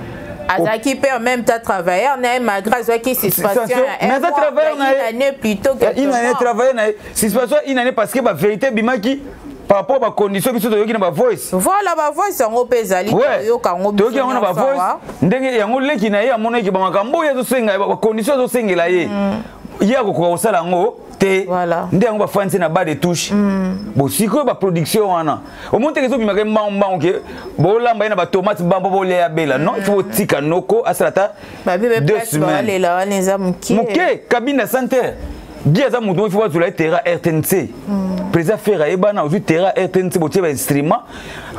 Azalaki mpe en même temps travailleur na ye, malgré azwaki suspension. Mais aza travailleur na ye une année plutôt. Une année travailleur na ye, suspension une année parce que bavérité ebimaki par rapport bacondition biso toyoki na bavoice. Voilà, bavoice yango mpe ezali, toyoka yango. Toyoki yango na bavoice. Ndenge yango leki na ye amonaki bamakambo oyo azosenga, bacondition azosengela ye, ye akokoka kosala yango te. te nde yango bafandisi na bas de touche mm. bo sikoyo baproduction wana omoni teke ezobimaka ye mbangu mbangu ke bolamba ye na batomate bambo bolia ya bela non il faut botika noko asala ata deux semaines moke cabine ya center Guy aza moto moko il faut bazwela ye terrain RTNC mm. président Ferre ayebana ozwi terrain RTNC botie ba instrument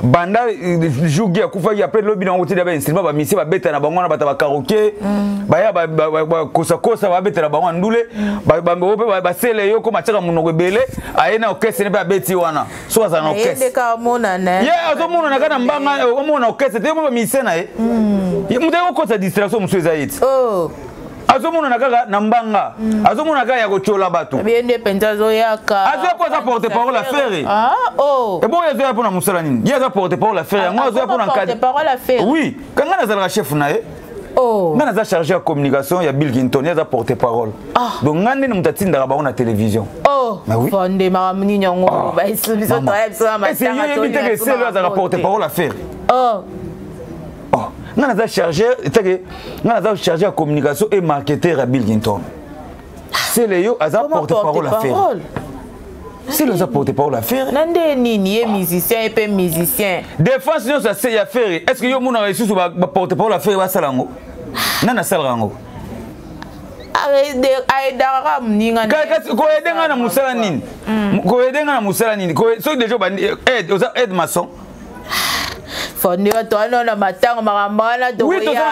banda euh, jour Guy akufaki après lobi nango botie ba instrument ba musicien babeta na bango wana bata ba karaoké mm. baya bakosakosa babeta na bango ya ndule mm. mpe basele yo koma atiaka monoko ebele aye na orchestre ne mpe abeti wana soki azala na orchestre ye azomonana kaka na mbanga euh, omona orchestre te yo mpe ba musicien na ye moto aye kokotisa distraction mosusu eza ye ti oh. azomonana kaka na mbanga mm. azomona kaka ya kotyola bato ye nde mpenza azoyaka azoya mpo aza porte parole ya fere ah, oh. ebongo ye azoya mpo na mosala nini ye aza porte parole ya fere yango azoya mpo na nkadi oui ka ngai nazalaka chef na ye Oh. ngai naza chargé ya communication ya bill kinton ye aza porte parole ah. donc ngai ndeni moto atindaka bango na télévision oh. oui. fonde makambo nini yango ah. biso toya biso na matanga oyebi te ke selo azalaka porte parole ya fere oh. Oh, nga naza chargeur etake nga naza chargé ya communication et marketeur ya bill clinton sele yo aza porte parole ya ferre sele aza porte parole ya ferre na nde nini ye musicien ye mpe musicien défense nyonso ya ferre est ce que yo omonaka lisusu baporte parole ya ferre basala yango nani asalaka yango aedaka kaka moninga koede nga na mosala nini hmm. koede nga na mosala nini soki deja aide oza aide maçon fonde bato wana na matanga makambo wana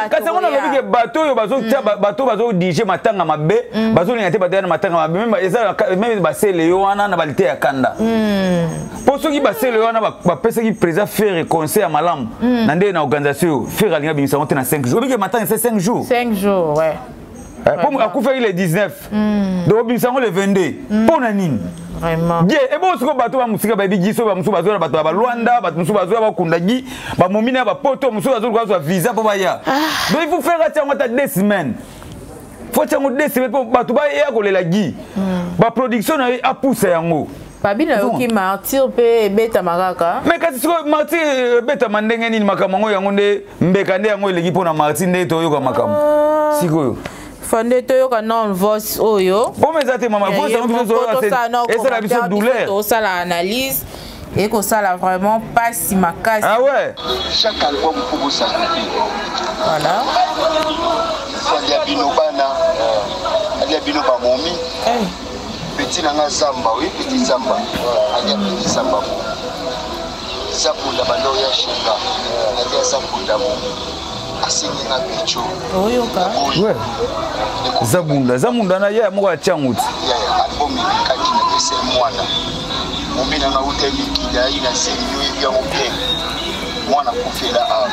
kasi yango nalobi ke bato oyo bazotia mm. bato bazodirige matanga mabe mm. bazolinga te bato ya na matanga mabe eza meme basele yo wana na balite ya kanda mpo mm. soki basele yo wana bapesaki président ferre conseil ya malamu na nde na organisation oyo ferre alingi abimisa yango te na 5 jours obike matanga ese 5 jours 5 jours ouais mpo eh, akufaki le 19 donc obimisa yango le 22 mpo na nini Vraiment. Ye ebo siko bato ba musika bayebi gi so ba mususu bazoya bato ya ba Luanda bato mususu bazoya bakunda gi bamomi na bapoto mususu bazoluka bazwa visa mpo baya ah. Donc il faut faire atia yango ata deux semaines faut atia yango deux semaines mpo bato baya kolela gi hmm. baproduction na ye apusa yango babi nayoki martyr mpe ebetama kaka mais kasi sikoyo martyr ebetama ndenge nini makambo yango yango nde mbeka nde yango eleki mpo na martyr nde toyoka makambo ah. sikoyo Fande toyoka non voice oyo. Bon mais eza te mama voice yango biso esala biso douleur. Tosala analyse ekosala vraiment pasi makasi. Ah ouais. Chaque album faut vous sacrifier. Voilà. Alia bino bana, alia bino bamomi. Hey. Petit nanga Zamba, oui petit Zamba. Alia petit Zamba. Zabunda bando ya shinga. Alia Zabunda momi. asengi nga bicho oyoka ouais. zabunda zabunda na yaya moko ya tiango ti yaya album elekaki na pesa mwana momi nanga uta mikili ayi na seli yo yebi yango bien mwana akufela awa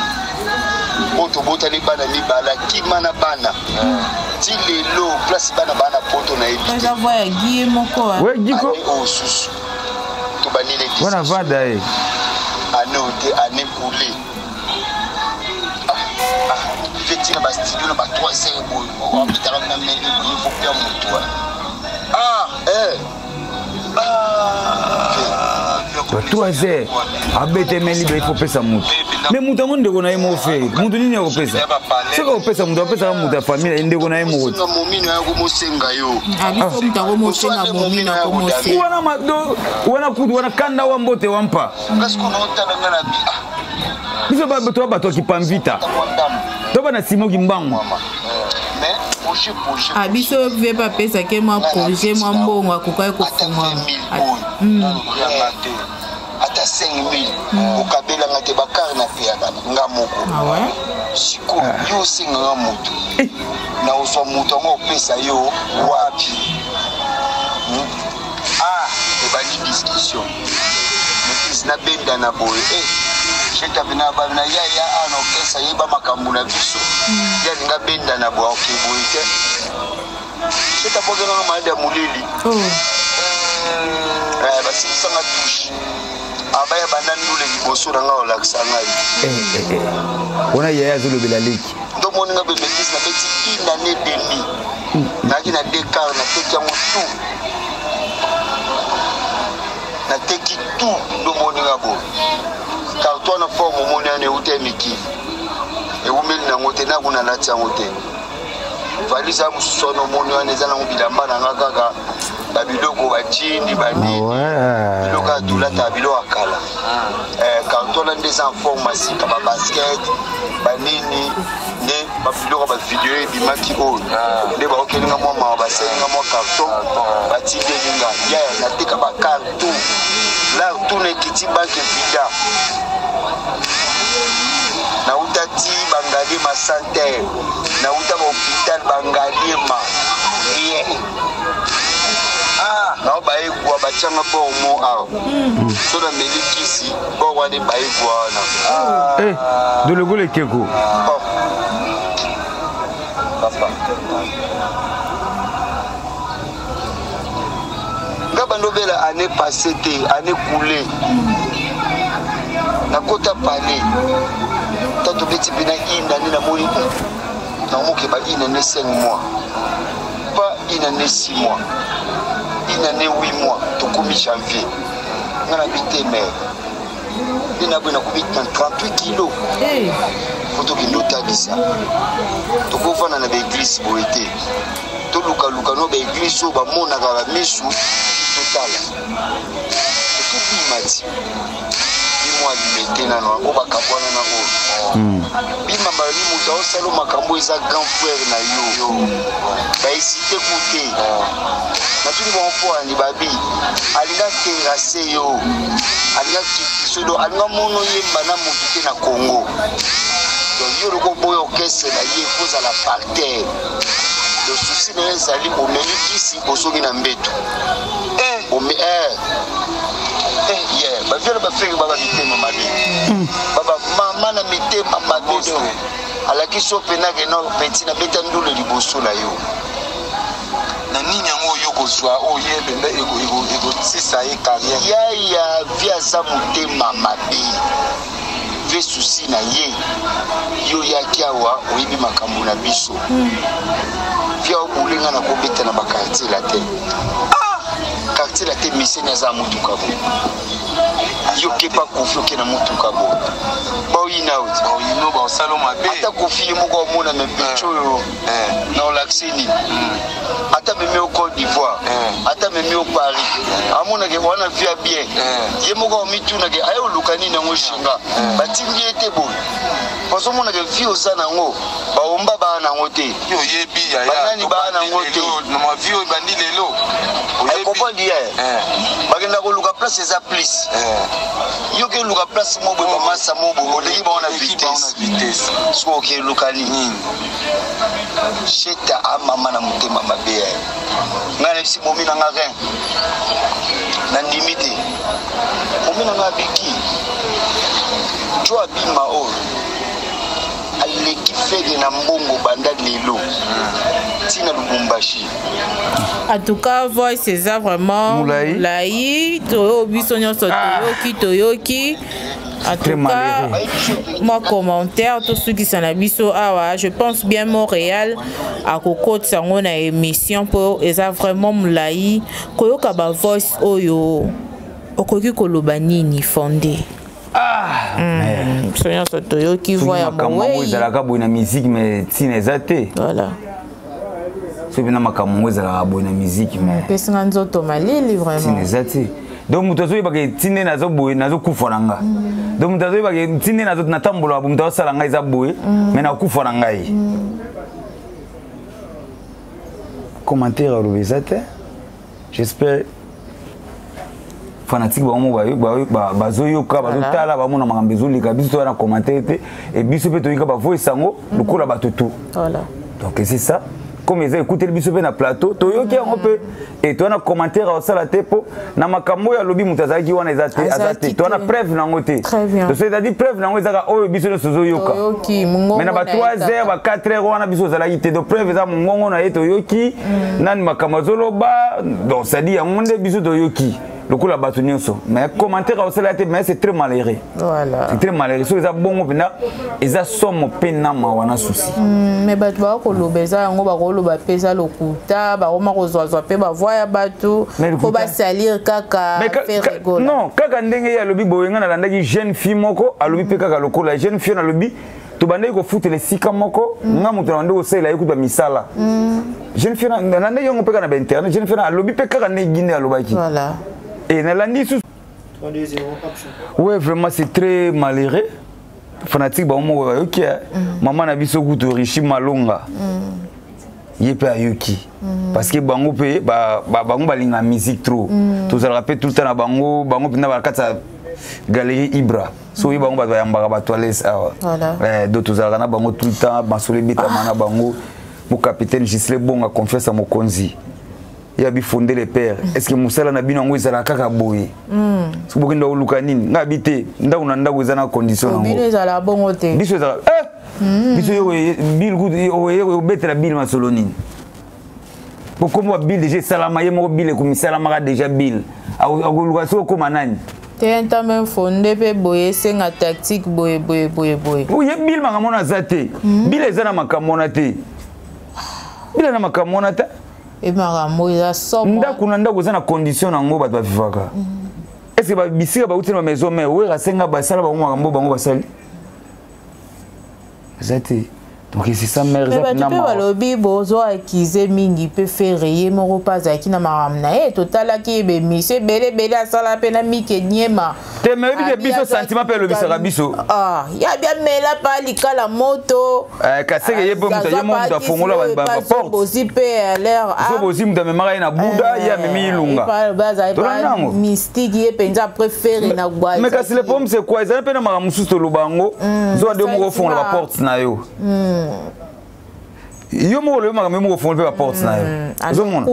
oyo tobotani bana mibale akima na bana ti lelo place bana baa na poto nayebi eza voix ya gie moko we giko oyo susu tobandeli wana vada ye année oyo te année coulée feti na bastudio na ba 3 heures boye obitaka na meli boye fo pia motu wana ah eh ba 3 heures abetemeli be ifo pesa motu me moto yango ndeko na ye moko fe motu nini akopesa soki akopesa moto apesaka moto ya famille ye ndeko na ye moko wana kutu wana kanda wa mbote wa mpa biso toa bato ya kipamvita to bana simo kimbangu ah, biso vie bapesaki mwa projet mwa mbongo akokaki kofungwama hmm. ata 5000 hmm. okabelanga te bakare na peyaka nga moko ah sikoyo ah. yo osenganga motu eh. na ozwa moto yango opesa yo wapi hmm? ah ebandi discussion maîtrise nabenda na boye eh jeta pena ba na ya ya a na orchestre yeba makambo na biso hmm. ya linga benda na boye oke boye te jeta bozana na malade ya moleli oh. eh, basilisanga touche abaya banda ndule liboso na ngai olakisa ngai eh, eh, wana yaya azolobela leki ndomoni nga bebetise nabeti une année demi nayaki na deux car nateki yango tout nateki tout ndomoni nga boye carton wana forme omoni wana euta ya mikili ewumeli nango te naku nalati yango te valise ya mosusu wana omoni wana eza nango bilamba na nga kaka Babiloko bajini banini biloko ya tolata, biloko ya kala. Carton wana nde eza en forme ya sika, babasket banini, nde babiloko bavideo ebimaki oyo nde baokelinga mwa mawa, basalinga mwa carton, batindeli nga. Yaya, nateka bacarton lar tout na ekiti banke vida. Nauta ti Bangaliema santerre, nauta bahôpital Bangaliema, rien. Nao bayegwa batianga bor mo awa, so nameli kisi bor wana ebayegwa wana. Dologola ekeko. Papa, nga bandobela année passée te, année coulée, nakota palais ta tobeti mpena une année. Namoni namokeba une année 5 mois, pas une année 6 mois, une année 8 mois. Tokomi janvier, nga na bi te mare nde naboye, nakomi na 38 kilo. Fo tokende otalisa, tokovanda na baeglise boye te, tolukaluka no baeglise oyo bamonaka bamisu, totala tokobima ti bimo alime te nano oyo bakabwana na oyo bima. Balobi moto aosala makambo eza grand frère na yo, bahésite ku te. Natuni bango mpo ani babi alinga terrasse yo, alinga kitiso do, alinga mono yemba na motu te na Congo. Donc yo loko boya orchestre na ye, kozala par terre. Le souci na ye ezali omeli kisi, ozongi na mbeto. Ome yeah, baviole bafeki, baba mitema mabe, baba mama na mitema mabe. Do alakisi yo mpena ke no petit, nabeta ndule liboso na yo. Na nini yango oyo kozwa oyo ye mpenza ekosisa ye carrière? Yaya, vi aza motema mabe, ve susi na ye. Yo oyaki awa, oyebi makambo na biso. Vi aobulenga na kobeta na baquartier la te, quartier la te. Miseni aza na motuka bo, yo kepa Kofi oke na motuka bo, baoyina oti. Baoyino, baosala mabe. Ata Kofi ye moko amona me pecho oyo na olakisi nini, ata memi o Côte d'Ivoire, ata memi o Paris, amonake wana vie ya bien. Ye moko amitunake aye oluka nini yango, shinga batindi ye te boye, bazomonake vie oza nango, baomba baa nango te. Yo oyebi. Banani baa nango te. Ma vie oyo ebandi lelo. Comprendre ye, bakenda koluka place eza plus. Yo ke luka place mo boye, bamasa mo boye, oleki bango na vitesse. Soki okeluka nini, sheta amama na motema mabe ya ngai. Nayebisi momi na nga rein, nandimi te. Momi na nga abiki jo abima oyo aleki Ferre na mbongo banda lelo ntina Lubumbashi. En tout cas, voice eza vraiment Molai. Molai. Toyo biso nyonso toyoki, toyoki. En Très tout cas, malheureux. mwa commentaire tosukisa na biso awa. Je pense bien Montréal akokotisa yango na émission mpo eza vraiment molai. Koyoka bavoice oyo, okoki koloba nini, Fonde? Biso nyonso toyoki voix ya Makambo yango mowei. ezalaka boye na musique, mais ntina eza te. Voilà. Soki mpena makambo yango ezalaka boye na musique, mais epesinga nzoto malili. Ntina Vraiment. eza te. Donc moto azoyebaka ntina nazo boye, nazokufa na nga. Donc moto azoyebaka ntina natambolaka boye, moto azosala ngai eza boye, mais nakufa na ngai. Commentaire aloba eza te. J'espère fanatique bango mo bazoyoka, bazotala, bamona makambo ezoleka. Biso toya na commentaire te, e biso mpe toyoka bavoice yango lokola bato tu. Voilà. Donc c'est ça, comme eza ekuteli biso mpe na plateau, toyoki yango mpe e toya na commentaire aosala te, mpo na makambo oyo alobi, moto azalaki wana eza te, aza te. Toya na preuve nango te. C'est-à-dire preuve nango ezaka oyo biso nyonso tozoyoka, mais na ba 3 heures, ba 4 heures wana, biso ozalaki te. Donc preuve eza mongongo na ye, toyoki nani makambo azoloba. Donc c'est-à-dire yango nde biso toyoki lokola bato nyonso, mais commentaire aosala te. Mais c'est très malheureux. Voilà. C'est très malheureux. Soki eza bongo mpenza, eza somo mpe na mawa na susi. Mais bato bakoloba eza yango, bakoloba mpe eza lokuta, bakoma kozwazwa mpe bavoi ya bato mpo basalir kaka. Non, kaka ndenge ye alobi boye, ngai nalandaki jeune fille moko alobi mpe kaka lokola jeune fille alobi. Tobandaki kofutela esika moko, nga moto na bandi kosalela ye kutu misala. Jeune fille na ndenge yango mpe kaka na bainternet, jeune fille alobi mpe kaka ndenge Guinée alobaki. Voilà. Et nalandi susu. Ouais, vraiment c'est très malheureux. Fanatique bango moko bayoki, mama na biso kutu Richi Malonga. Ye mpe ayoki. Parce que bango mpe bango balinga musique trop. Tozalaka mpe tout le temps na bango, bango mpenza bakati ya galerie Ibra. So oyebi bango bato bayambaka bato à awa. Voilà. Eh, donc tozalaka na bango tout le temps, masolo ebetama na bango. Mo capitaine Gisle Bonga, confiance ya mokonzi. Ye abi fondé le père. Est-ce que mosala na bino yango ezalaka kaka boye? Soki bokenda koluka nini? Ngai abi te, ndako na ndako eza na condition nango. Bino ezala bongo te. Biso ezala biso yo bill kutu oye obetela bill masolo nini? Po kombo ya bill déjà esalama ye moko, bill ekomisalamaka déjà bill. Akoluka soki okóma nani? Te, nta même fonde mpe boye esenga tactique boye boye boye boye. Ye bill makambo wana aza te. Bill eza na makambo wana te. Bill na makambo wana te. E makambo eza somo. Ndako na ndako eza na condition nango bato bavivaka. Est ce que bisika bauti na bamaison mare, Wera asenga basala bango makambo bango basali eza te. Donc c'est ça, mère. Mais bato mpe balobi bozwa akize mingi mpe Ferre ye moko mpe azalaki na makambo na ye. Totalaki ye bemission ebele ebele asala mpe na Mike Niema. Te, mais oyebi ke biso sentiment mpe elobisaka biso. Ya bia mela pa likala moto. Kaseke ye mpe moto, ye moko moto afongola baporte. Bozi mpe l'air. So bozi moto amemaka ye na Buda, ye amemi Ilunga. Tolanda yango. Mystique ye mpenza préféré na gwa. Mais kasi le problème c'est quoi? Ezali mpe na makambo mosusu toloba yango, zoka nde moko ofongola baporte na yo. Yo moko olobi makambo, yo moko ofongoli mpe baporte na yo. Ozomona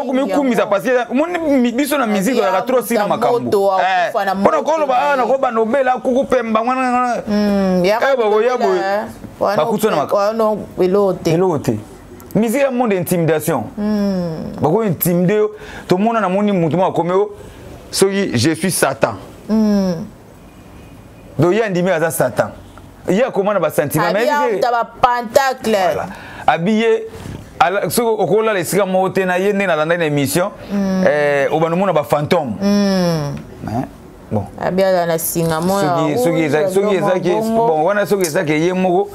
okomikumisa, parce que omoni biso na musique oyaka trop sina makambo mpona koloba awa nakobanda obela kuku pemba mwana bakoya boye bakuti na eloko te. Eloko te. Musique ya monde intimidation, bako intimide yo. Tomona, namoni motu moko akomi o soki je suis Satan. Donc ye andimi aza Satan, ye akoma na basentiment. Bapentacle. Abi ye soki okolala esika moko te na ye, ndenge nalandaki na émission, obanda omona bafantôme. Bon, abi aza na singa. Soki ezaki bon wana, soki ezaki ye moko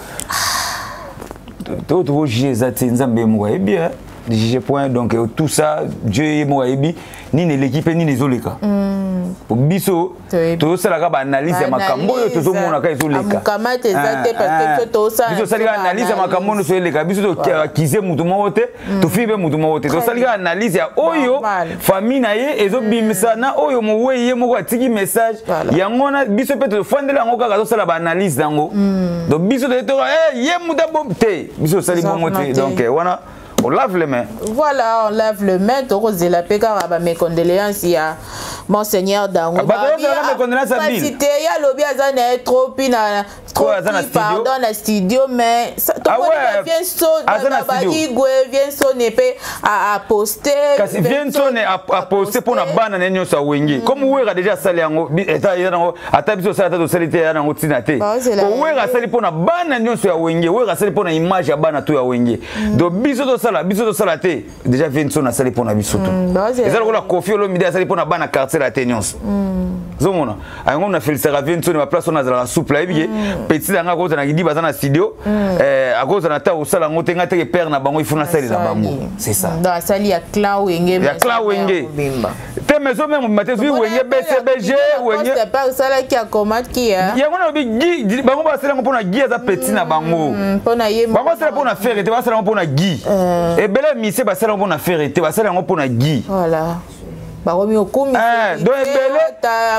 to tokojuge eza te. Nzambe ye moko ayebi juge, point. Donc tout ça, Dieu ye moko ayebi nini eleki mpe nini ezoleka. Po biso tozosalaka baanalyse ya makambo oyo tozomonaka ezoleka. Biso tosalika analyse ya makambo nyonso eleka. Biso toakize mutu moko te, tofii mpe mutu moko te. Tosalika analyse ya oyo famille na ye ezobimisa na oyo mowei ye moko atiki message yango wana. Biso mpe tofandeli yango kaka, tosala baanalyse yango. Donc biso toye toka ye mutu abom te, biso tosali bongo te. Donc wana on lave les mains. Voilà, on lave les mains. Tokozela mpe kaka bamécondoléance ya Monseigneur Dango. Kasi te, ye alobi aza na ye trop na trop, pardon, na studio. Mais tomoni Baigwe Viensone mpe aposte. Kasi Viensone aposte mpona bana na ye nyonso awenge, comme Wera déjà asali yango yango. Ata biso osala, ata tosali te, ya nango ntina te. Wera asali mpona bana nyonso ya Wenge, Wera asali mpona image ya bana to ya Wenge. Donc biso tosala, biso tosala te. Déjà Viensone asali mpona biso to eza lokola Kofi Olomide asali mpona bana quartier la te nyonso. Ozomona yango, na félicitaka Viensone. Baplace wana azalaka souple, ayebi ke petit na nga akozala na kidi, baza na studio, akozala na ta kosala yango te. Nga teke père na bango, il faut nasalela bango, c'est ça. Asali ya clan Wenge. Ya clan Wenge te, maison mère mobima te. Soki Wenge BCBG, Wenge asalaki, akomaki. Yango nalobi Gi, bango basala yango mpona Gi, aza petit na bango. Bango basala mpona Ferre te, basala yango mpona Gi. Ebele misie basala yango mpona Ferre te, basala yango mpona Gi. Voilà, bakomi okumisa. Donc ebele,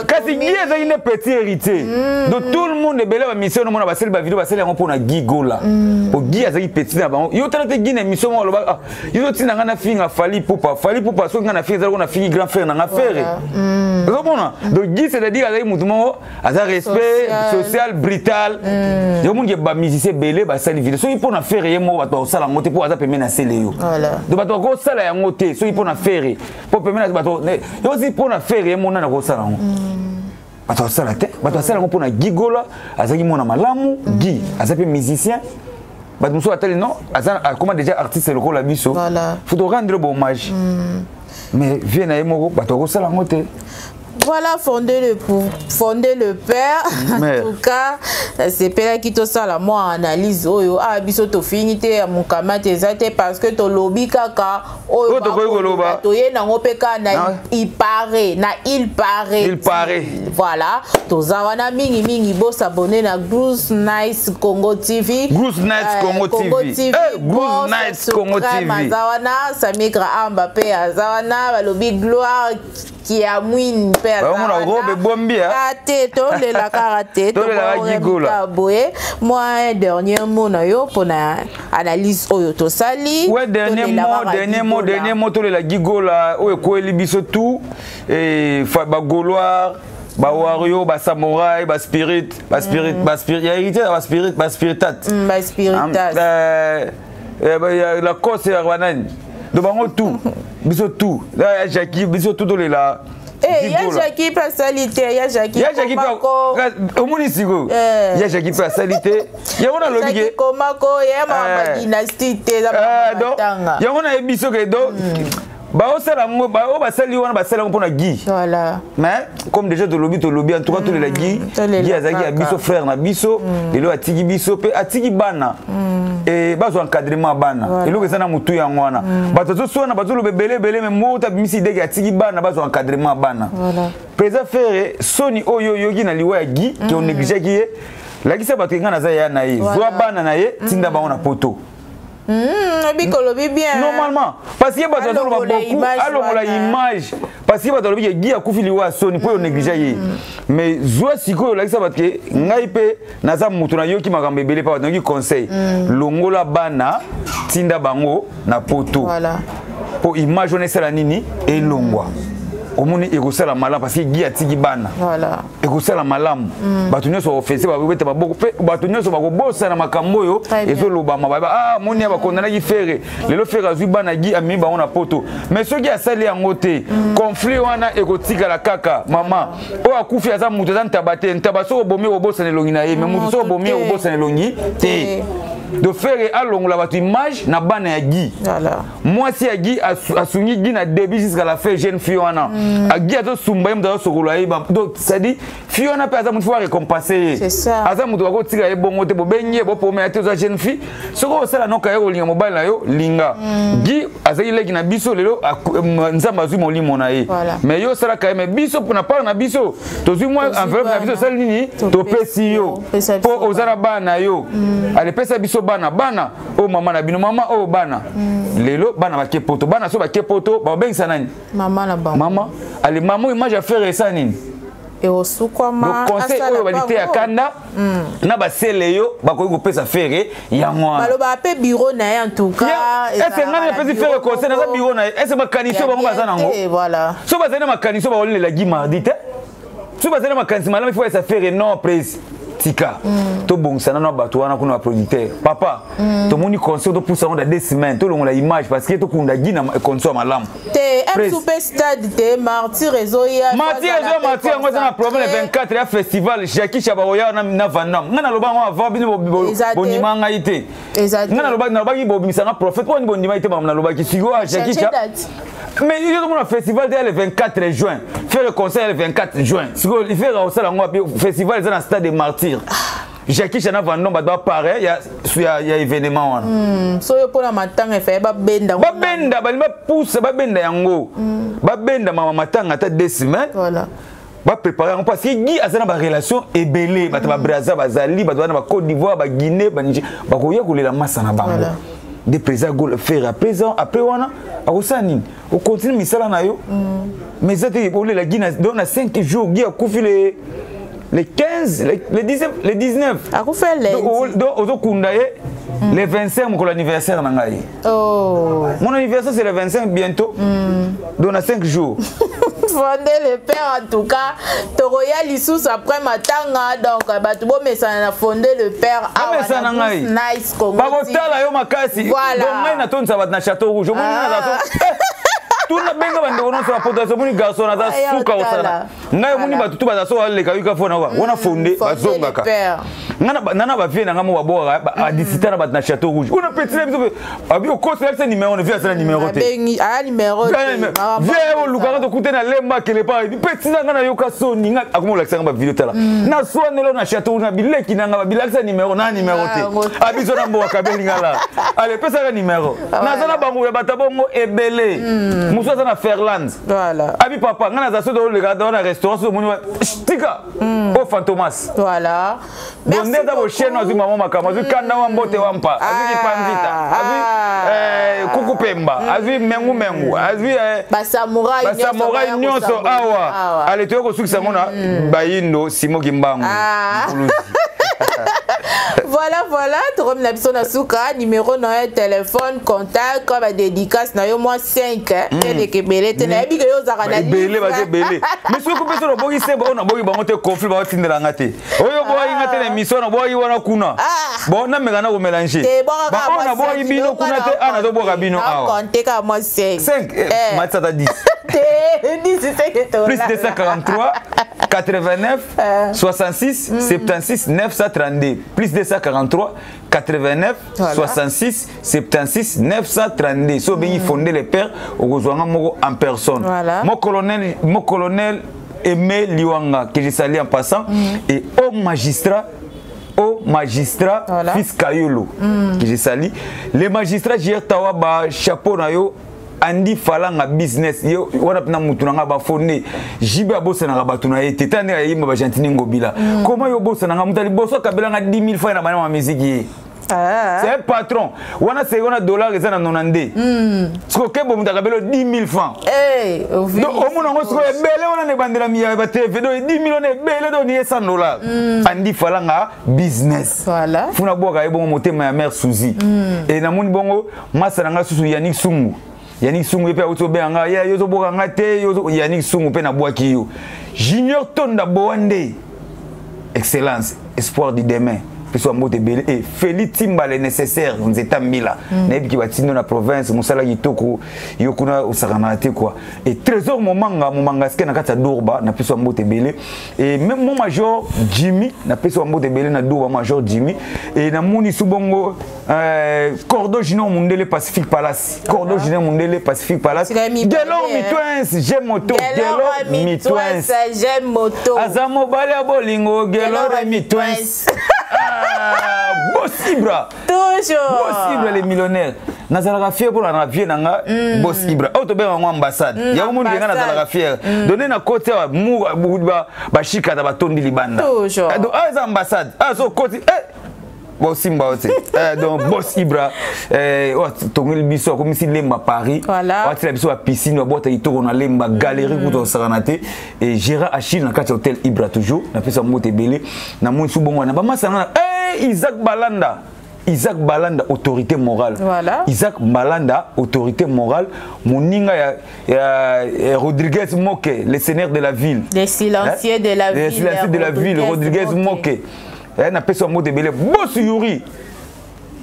kasi Gi ezalaki nde petit héritier. Donc tout le monde, ebele bamission omona basali bavideo, basali yango mpona Gi Gola, po Gi azalaki petit na bango. Yo tala te, Gi na émission moko aloba: yo otinda ngai nafinga Fally Ipupa, Fally Ipupa soki ngai nafinga, ezalaki nafingi grand frère na nga Ferre. Ozomona, donc Gi, c'est-à-dire azalaki motu moko aza respect social brutal. Yo moni ke bamusicien ebele basali video, soki mpo na Ferre ye moko, bato bakosala yango te, mpo aza pembeni na sele yo. Donc bato bakosala yango te soki mpo na Ferre, mpo pembeni bato yo osi mpo na Ferre ye moko, nani akosala yango? Bato basala te. Bato basala yango mpo na Gi Gola, azalaki mwana malamu. Gi aza mpe musicien, bato mosusu atali non, aza akoma déjà artiste lokola biso, faut torendre hommage. Mais vie na ye moko, bato bakosala yango te. Voilà, fonder le père. En tout cas, sepelaki tosala mwa analyse oyo. Ah, biso tofingi te ya mokama te eza te parce que tolobi kaka oyo tokoki koloba. Toye nango mpe kaka na il paraît, na il paraît. Il paraît. Voilà, toza wana mingi mingi bosabonner na Groove Nice Congo TV. Groove Nice Congo TV. Eh, Groove Nice Congo TV. Aza wana, Samigra Amba mpe aza wana, balobi Gloire Kiamwin mpe aza robe ebombi. Te, tolela kaka te, tokoleka boye. Mwa dernier mot na yo mpona analyse oyo tosali? Ouais, dernier mot, dernier mot, dernier mot, tolela Gigola oyo ekweli biso tout bagaulois, bawario, basamouraï, baspirit, baspirit, baspirit ya héritier, baspirit, baspiritate. Baspiritas. La cosse ya banani, donc bango tout, biso tout ya Jackie, biso tout tolela. Ya Jackie mpe asali te, ya Jackie. Ya Jackie mpe omoni sikoyo, ya Jackie mpe asali te. Yango nalobi ke komako ya mama dynastie te, eza matanga. Yango nayebi soki donc baosala yango, oyo basali wana, basali yango mpona Guy. Voilà. Mais comme déjà tolobi, tolobi, en tout cas tolela Guy. Guy azalaki ya biso, frère na biso. Lelo atiki biso mpe atiki bana, e bazwa encadrement ya bana. Eloko eza na motu yango wana, bato azoswana, bazoloba ebele ebele, mais moko tabimisi idée ke atiki bana, bazwa encadrement ya bana. Président Ferre, soni oyo oyoki na liwa ya Guy, ke onégligeaki ye, lakisa bato ke ngai naza ya na ye. Zwa bana na ye, tinda bango na poto. Obi kolobi bien. Normalement, parce que bato azoloba beaucoup, alongola image, parce que bato alobi ke Guy akufi liwa ya soni mpo oyo néglige ye. Mais zwa sikoyo, olakisa bato ke ngai mpe naza moto, nayoki makambo ebele mpa bato, nayoki conseil. Longola bana, tinda bango na poto mpo image wana esala nini? Elongwa. Omoni, ekosala malamu parce que Guy atiki bana. Ekosala malamu, bato nyonso baofese, bakobeta maboko mpe bato nyonso bakobosana makambo oyo ezolobama. Bayeba, ah, moni ya bakondanaki Ferre, lelo Ferre azwi bana Guy, amemi bango na poto. Mais soki asali yango te, conflit wana ekotikala kaka. Mama oyo akufi aza moto, aza ntaba te. Ntaba soki obomi, obosana elongi na ye, mais moto soki obomi, obosana elongi te. De Ferre alongola bato image na bana ya Guy. Mwasi ya Guy asungi Guy na début jusqu'à la fin. Jeune fille wana, Guy azosumba ye, moto azosokola ye. Donc c'est-à-dire fille wana mpe aza motu, faut récompense ye. Aza moto, bakotika ye bongo te. Bobengi ye, bopomela te. Oza jeune fille, soki osala noka ye, kolinga mobali na yo, linga Guy. Azali leki na biso. Lelo Nzambe azwi molimo na ye, mais yo osalaka ye, mais biso na part na biso tozwi mwa enveloppe na biso, osali nini? Topesi yo mpo oza na bana na yo. Alepesa biso bana, bana oyo mama na bino, mama oyo bana. Lelo bana bake poto, bana so bake poto, babengisa nani? Mama na bango. Mama ale, mama image ya Ferre esa nini? Ekosukwama. Conseil oyo balite ya kanda na basele yo bakoki kopesa Ferre yango wana. Balobaka mpe bureau na ye en tout cas. Ese ngai napesi Ferre conseil, naza bureau na ye? Ese makanisi oyo bango baza nango? So bazali na makanisi oyo bakolela Guy mardi te. So bazali na makanisi malamu, ifo esa Ferre non prise tika. Tobongisa nano bato wana kuna, baproducteur papa. Tomoni conseil, topusa yango na 2 semaines, tolongola image parce que tokunda Guy na condition ya malamu. Te, msu mpe stade te, martyr ezoya. Martyr ezoya, martyr yango eza na problème. Le 24 ya festival, Jacki Chabaoya na Vandam. Ngai naloba yango avant, bino bondima ngai te. Ngai nalobaki bobimisanga prophète mpo bondima te. Makambo nalobaki sikoyo, Jacki Cha, mais yo tomona festival te ya le 24 juin, faire concert ya le 24 juin. Sikoyo Ferre osala yango wapi? Festival eza na stade de martyr, Jacki Chana, Vandom, bato bapare ya événement wana. Soyo mpona matanga efaye babenda. Babenda, balingi bapusa, babenda yango, babenda mama matanga ata 2 semaines. Baprépare yango parce que Guy aza na barelation ebele, bato babraza bazali, bato bana bacôte d'Ivoire, baguinée, baniger, bakoya kolela masa na bango. Nde président gol Ferre après, après wana akosala nini? Okontinue misala na yo, mais eza te olela Guy donc na 5 jours. Guy akufi le 15, le 19, le 19. Akufi lundi. Donc ozokunda ye le 25, mokolo anniversaire na ngai. Oh. Mon anniversaire, c'est le 25 bientôt. Donc na 5 jours. Fondé le père, en tout cas tokoya lisusu après matanga. Donc bato bomesana na Fondé le père. Bamesana ngai. Nice Congo. Bakotala yo makasi. Voilà. Donc ngai natondisa bato na Château Rouge, omoni, tuna benga bandeko nyonso ya poto. Omoni garçon naza suka kosala ngai, omoni bato tu baza so baleka yoka fona wana Fondé, bazongaka. Nga na bavie na nga mo babwakaka adisita na bato na Château Rouge una petit na biso abi okosela biso numéro na vie asala numéro te vie olukaka tokute na lemba akele pa petit na nga nayoka soni nga akoma olakisa nga bavideo tala naswanelo na Château Rouge na bileki na nga babilakisa numéro na numéro te abiso na mboka kabeli nga la ale pesaka numéro naza na bango ya bato bongo ebele mosusu aza na Ferland abi papa nga naza soki oleka na restaurant soki omoni tika o Fantomas. Voilà. Bon, nde eza bosheno azwi mama makambo, azwi kanda wa mbote wa mpa, azwi kipanzita, azwi kuku pemba, azwi mengu mengu, azwi basamurai nyonso awa. Ale toye kosukisa yango na bayindo Simo Kimbangu. Voilà, tokomi na biso na suka. Numéro na yo téléphone, contact, badédicace na yo mwa 5, eleka ebele te, nayebi ke yo ozalaka na ebele, baza ebele, mais soki mpe so naboki se oyo naboki bango te, conflit baotindelanga te. Oyo boyaki nga te na émission, naboyaki wana kuna. Bon, nameka na komélange baoyo naboyaki bino kuna te, awa nazobwaka bino awa. 5. Matisa ata 10. Plus 243 89 66 76 932, plus 243 89 66 76 932. So obengi Fondé le Père, okozwanga moko en personne. Mon colonel, mon colonel Aimé Liwanga, que je salue en passant, et au magistrat Fils Kayolo, que je salue, le magistrat Jier Tawaba, chapeau na yo. Andi Falanga business yo wana mpena mutu na nga bafone jibe abosanaka bato na ye te. Ta ndenge ayemba bagentini ngobila, koma yo obosananga moto aliboso akabelanga 10 000 francs na bana ma musique ye. C'est un patron wana, c'est wana dollar eza na 92. Sikoyo kebo moto akabela 10 000 francs, donc omona yango sikoyo ebele wana na ebandela ya batv, donc 10 000 wana ebele, donc ye 100 $. Andi Falanga business funa bwaka ye bongo motema ya mare Suzy. E namoni bongo masa na nga susu Yannick Sungu. Yannick Sungu ye mpe auti obenga nga ye, yo ozoboka nga te. Yannick Sungu mpe nabwaki yo. Junior Tonda Boa nde excellence, espoir du demain, biso ya mbote ebele. E Feli Timba le nécessaire, nzeta mbila, nayebiki batindo na province, mosala kitoko, yo kuna osakanaka te quoi. E Trésor Momanga, Momanga ske na kati ya Durba, napesi ya mbote ebele. E même mon major Jimmy, napesi ya mbote ebele na Durba, major Jimmy. E namoni su bongo Cordo Junior Mundele, Pacifique Palace, Cordo Junior Mundele, Pacifique Palace, Gelor Mitwens, j'aime moto, Gelor Mitwens, j'aime moto, aza mobali ya bolingo, Gelor Mitwens. Boss Ibra. Toujours. Boss Ibra les millionnaires. Nazalaka fier mpona na vie na nga Boss Ibra oyo tobenga yango ambassade. Yango moni nga nazalaka fier donne na koti awa bashikata batondi libanda. Donc awa eza ambassade, awa so okoti bosimba yo te. Donc Boss Ibra oyo atongeli biso, akomisi Lemba Paris, atila biso bapiscine, babwata kitoko na Lemba, galerie kuta osakana te. E Gérard Achille na kati ya hotel Ibra toujours, napesa mbote ebele. Namoni su bongo wana bamasa nga na Isaac Balanda, Isaac Balanda, autorité morale. Isaac Balanda, autorité morale. Moninga ya Rodriguez Moke, le seigneur de la ville. Les silencieux de la ville. Les silencieux de la ville, Rodriguez Moke. Napesa mbote ebele. Boss Yuri,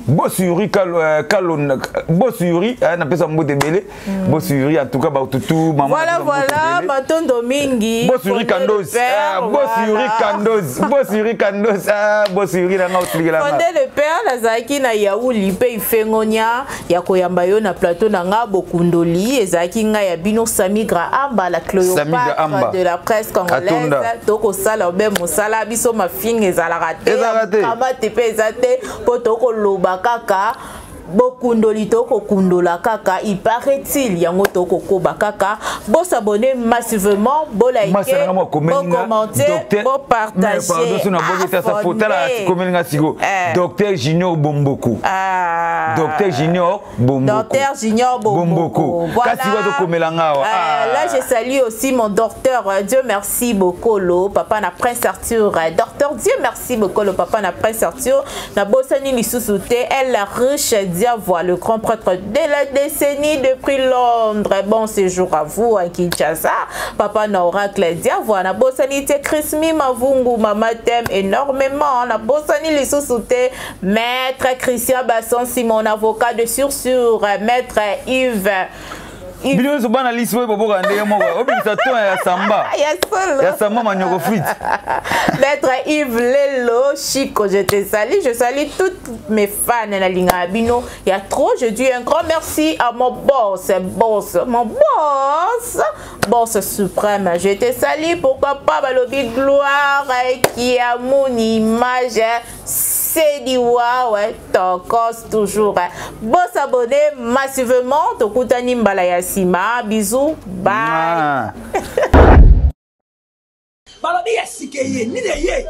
Boss Yuri Kalon, Boss Yuri, napesa mbote ebele. Boss Yuri, en tout cas batutu mama. Voilà, matondo mingi. Boss Yuri Kandos, Boss Yuri Kandos, Boss Yuri Kandos, Boss Yuri nanga otilikela. Fondé le Père, nazalaki na Yauli mpe ifengonia ya koyamba yo na plateau na nga Bokundoli. Ezalaki ngai ya bino Samigra Amba, la Cléopâtre de la presse congolaise. Tokosala obe mosala biso, mafinga ezalaka te, kama te mpe eza te, mpo tokoloba kaka bokundoli, tokokundola kaka. Il paraît-il yango tokokoba kaka. Bosabonner massivement, bolike, bocommenter, bopartager. Komelinga siko Docteur Junior Bomboko, Docteur Junior Bomboko. Docteur Junior Bomboko. Kasi bazokomela awa. Là, je salue aussi mon docteur Dieu merci Bokolo, papa na Prince Arthur. Docteur Dieu merci Bokolo, papa na Prince Arthur. Nabosani lisusu te Elle Riche Diavoie, le grand prêtre de la décennie depuis Londres. Bon séjour à vous à Kinshasa, papa na Oracle Diavoie. Nabosani te Chris Mimavungu, mama t'aime énormément. Nabosani lisusu te Maître Christian Basson, mon avocat de sur, maître Yves. Bino nyonso bana lisi oyo boboka ndenge moko obimisa ton ya samba ya solo ya samba manyoko frite. Maître Yves Lelo Chico, je te salue, je salue toutes mes fans na lingaka bino ya trop. Je dis un grand merci à mon boss, boss, mon boss, boss suprême. Je te salue, pourquoi pas balobi gloire qui a mon image. Sediwa, ouais, tokos toujours. Bon s'abonner massivement, tokutani mbala ya sima. Bisous, bye. Ah. Balobi ya sika eye nini eye?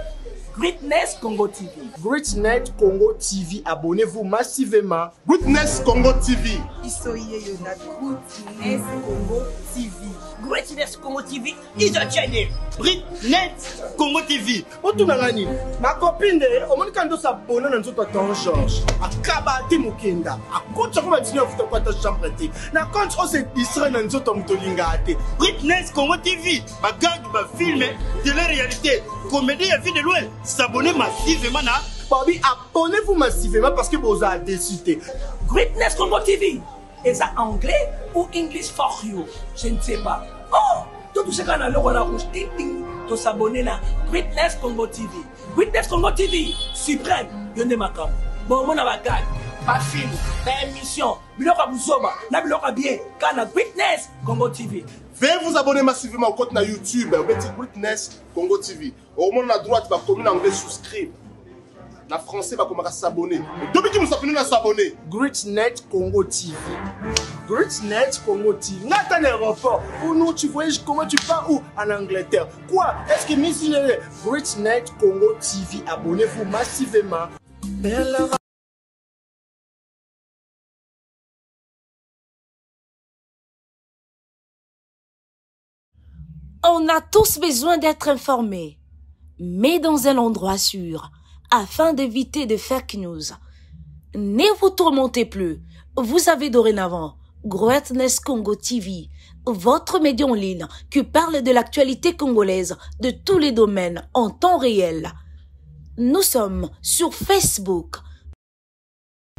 Greatness Congo TV. Greatness Congo TV, abonnez-vous massivement. Greatness Congo TV. Biso yeyo na Greatness Congo TV. Greatness Congo TV is a channel. Greatness Congo TV. Otuna nga nini? Ma copine de omoni kaka ndosa abonne na nzoto ya ton Georges. Akaba te mokenda. Akotisa ko ba 19 afuta ko ata chambre te. Na compte o se distraire na nzoto ya moto olingaka te. Greatness Congo TV, ba gag, ba film, télé-réalité, comédie ya vie de loin, s'abonner massivement na Babi, abonnez-vous massivement parce que bozala déçu te. Greatness Congo TV eza anglais ou English for you, je ne sais pas. Oh, totouche kaka na loko na rouge ting ting, tosabonne na Greatness Congo TV. Greatness Congo TV suprême, yo nde makambo. Bomona ba gag, ba film, ba émission, biloko ya buzoba na biloko ya bien kaka na Greatness Congo TV. Veuillez vous abonner massivement au compte na YouTube obeti Greatness Congo TV. Okomona na droite bakomi na anglais souscribe. Na français bakomaka s'abonner. Dobiki mosapi na s'abonner. Greatnet Congo TV. Greatnet Congo TV. Nga ata na aéroport. Ou nous tu voyages comment tu pars où? En Angleterre. Quoi? Est-ce que Miss Greatnet Congo TV. Abonnez-vous massivement. On a tous besoin d'être informés, mais dans un endroit sûr, afin d'éviter de fake news. Ne vous tourmentez plus, vous avez dorénavant Greatness Congo TV, votre média en ligne qui parle de l'actualité congolaise de tous les domaines en temps réel. Nous sommes sur Facebook,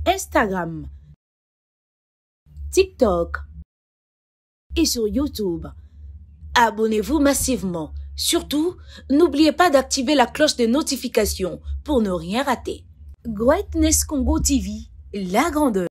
Instagram, TikTok et sur YouTube. Abonnez-vous massivement. Surtout, n'oubliez pas d'activer la cloche de notification pour ne rien rater. Greatness Congo TV, la grandeur.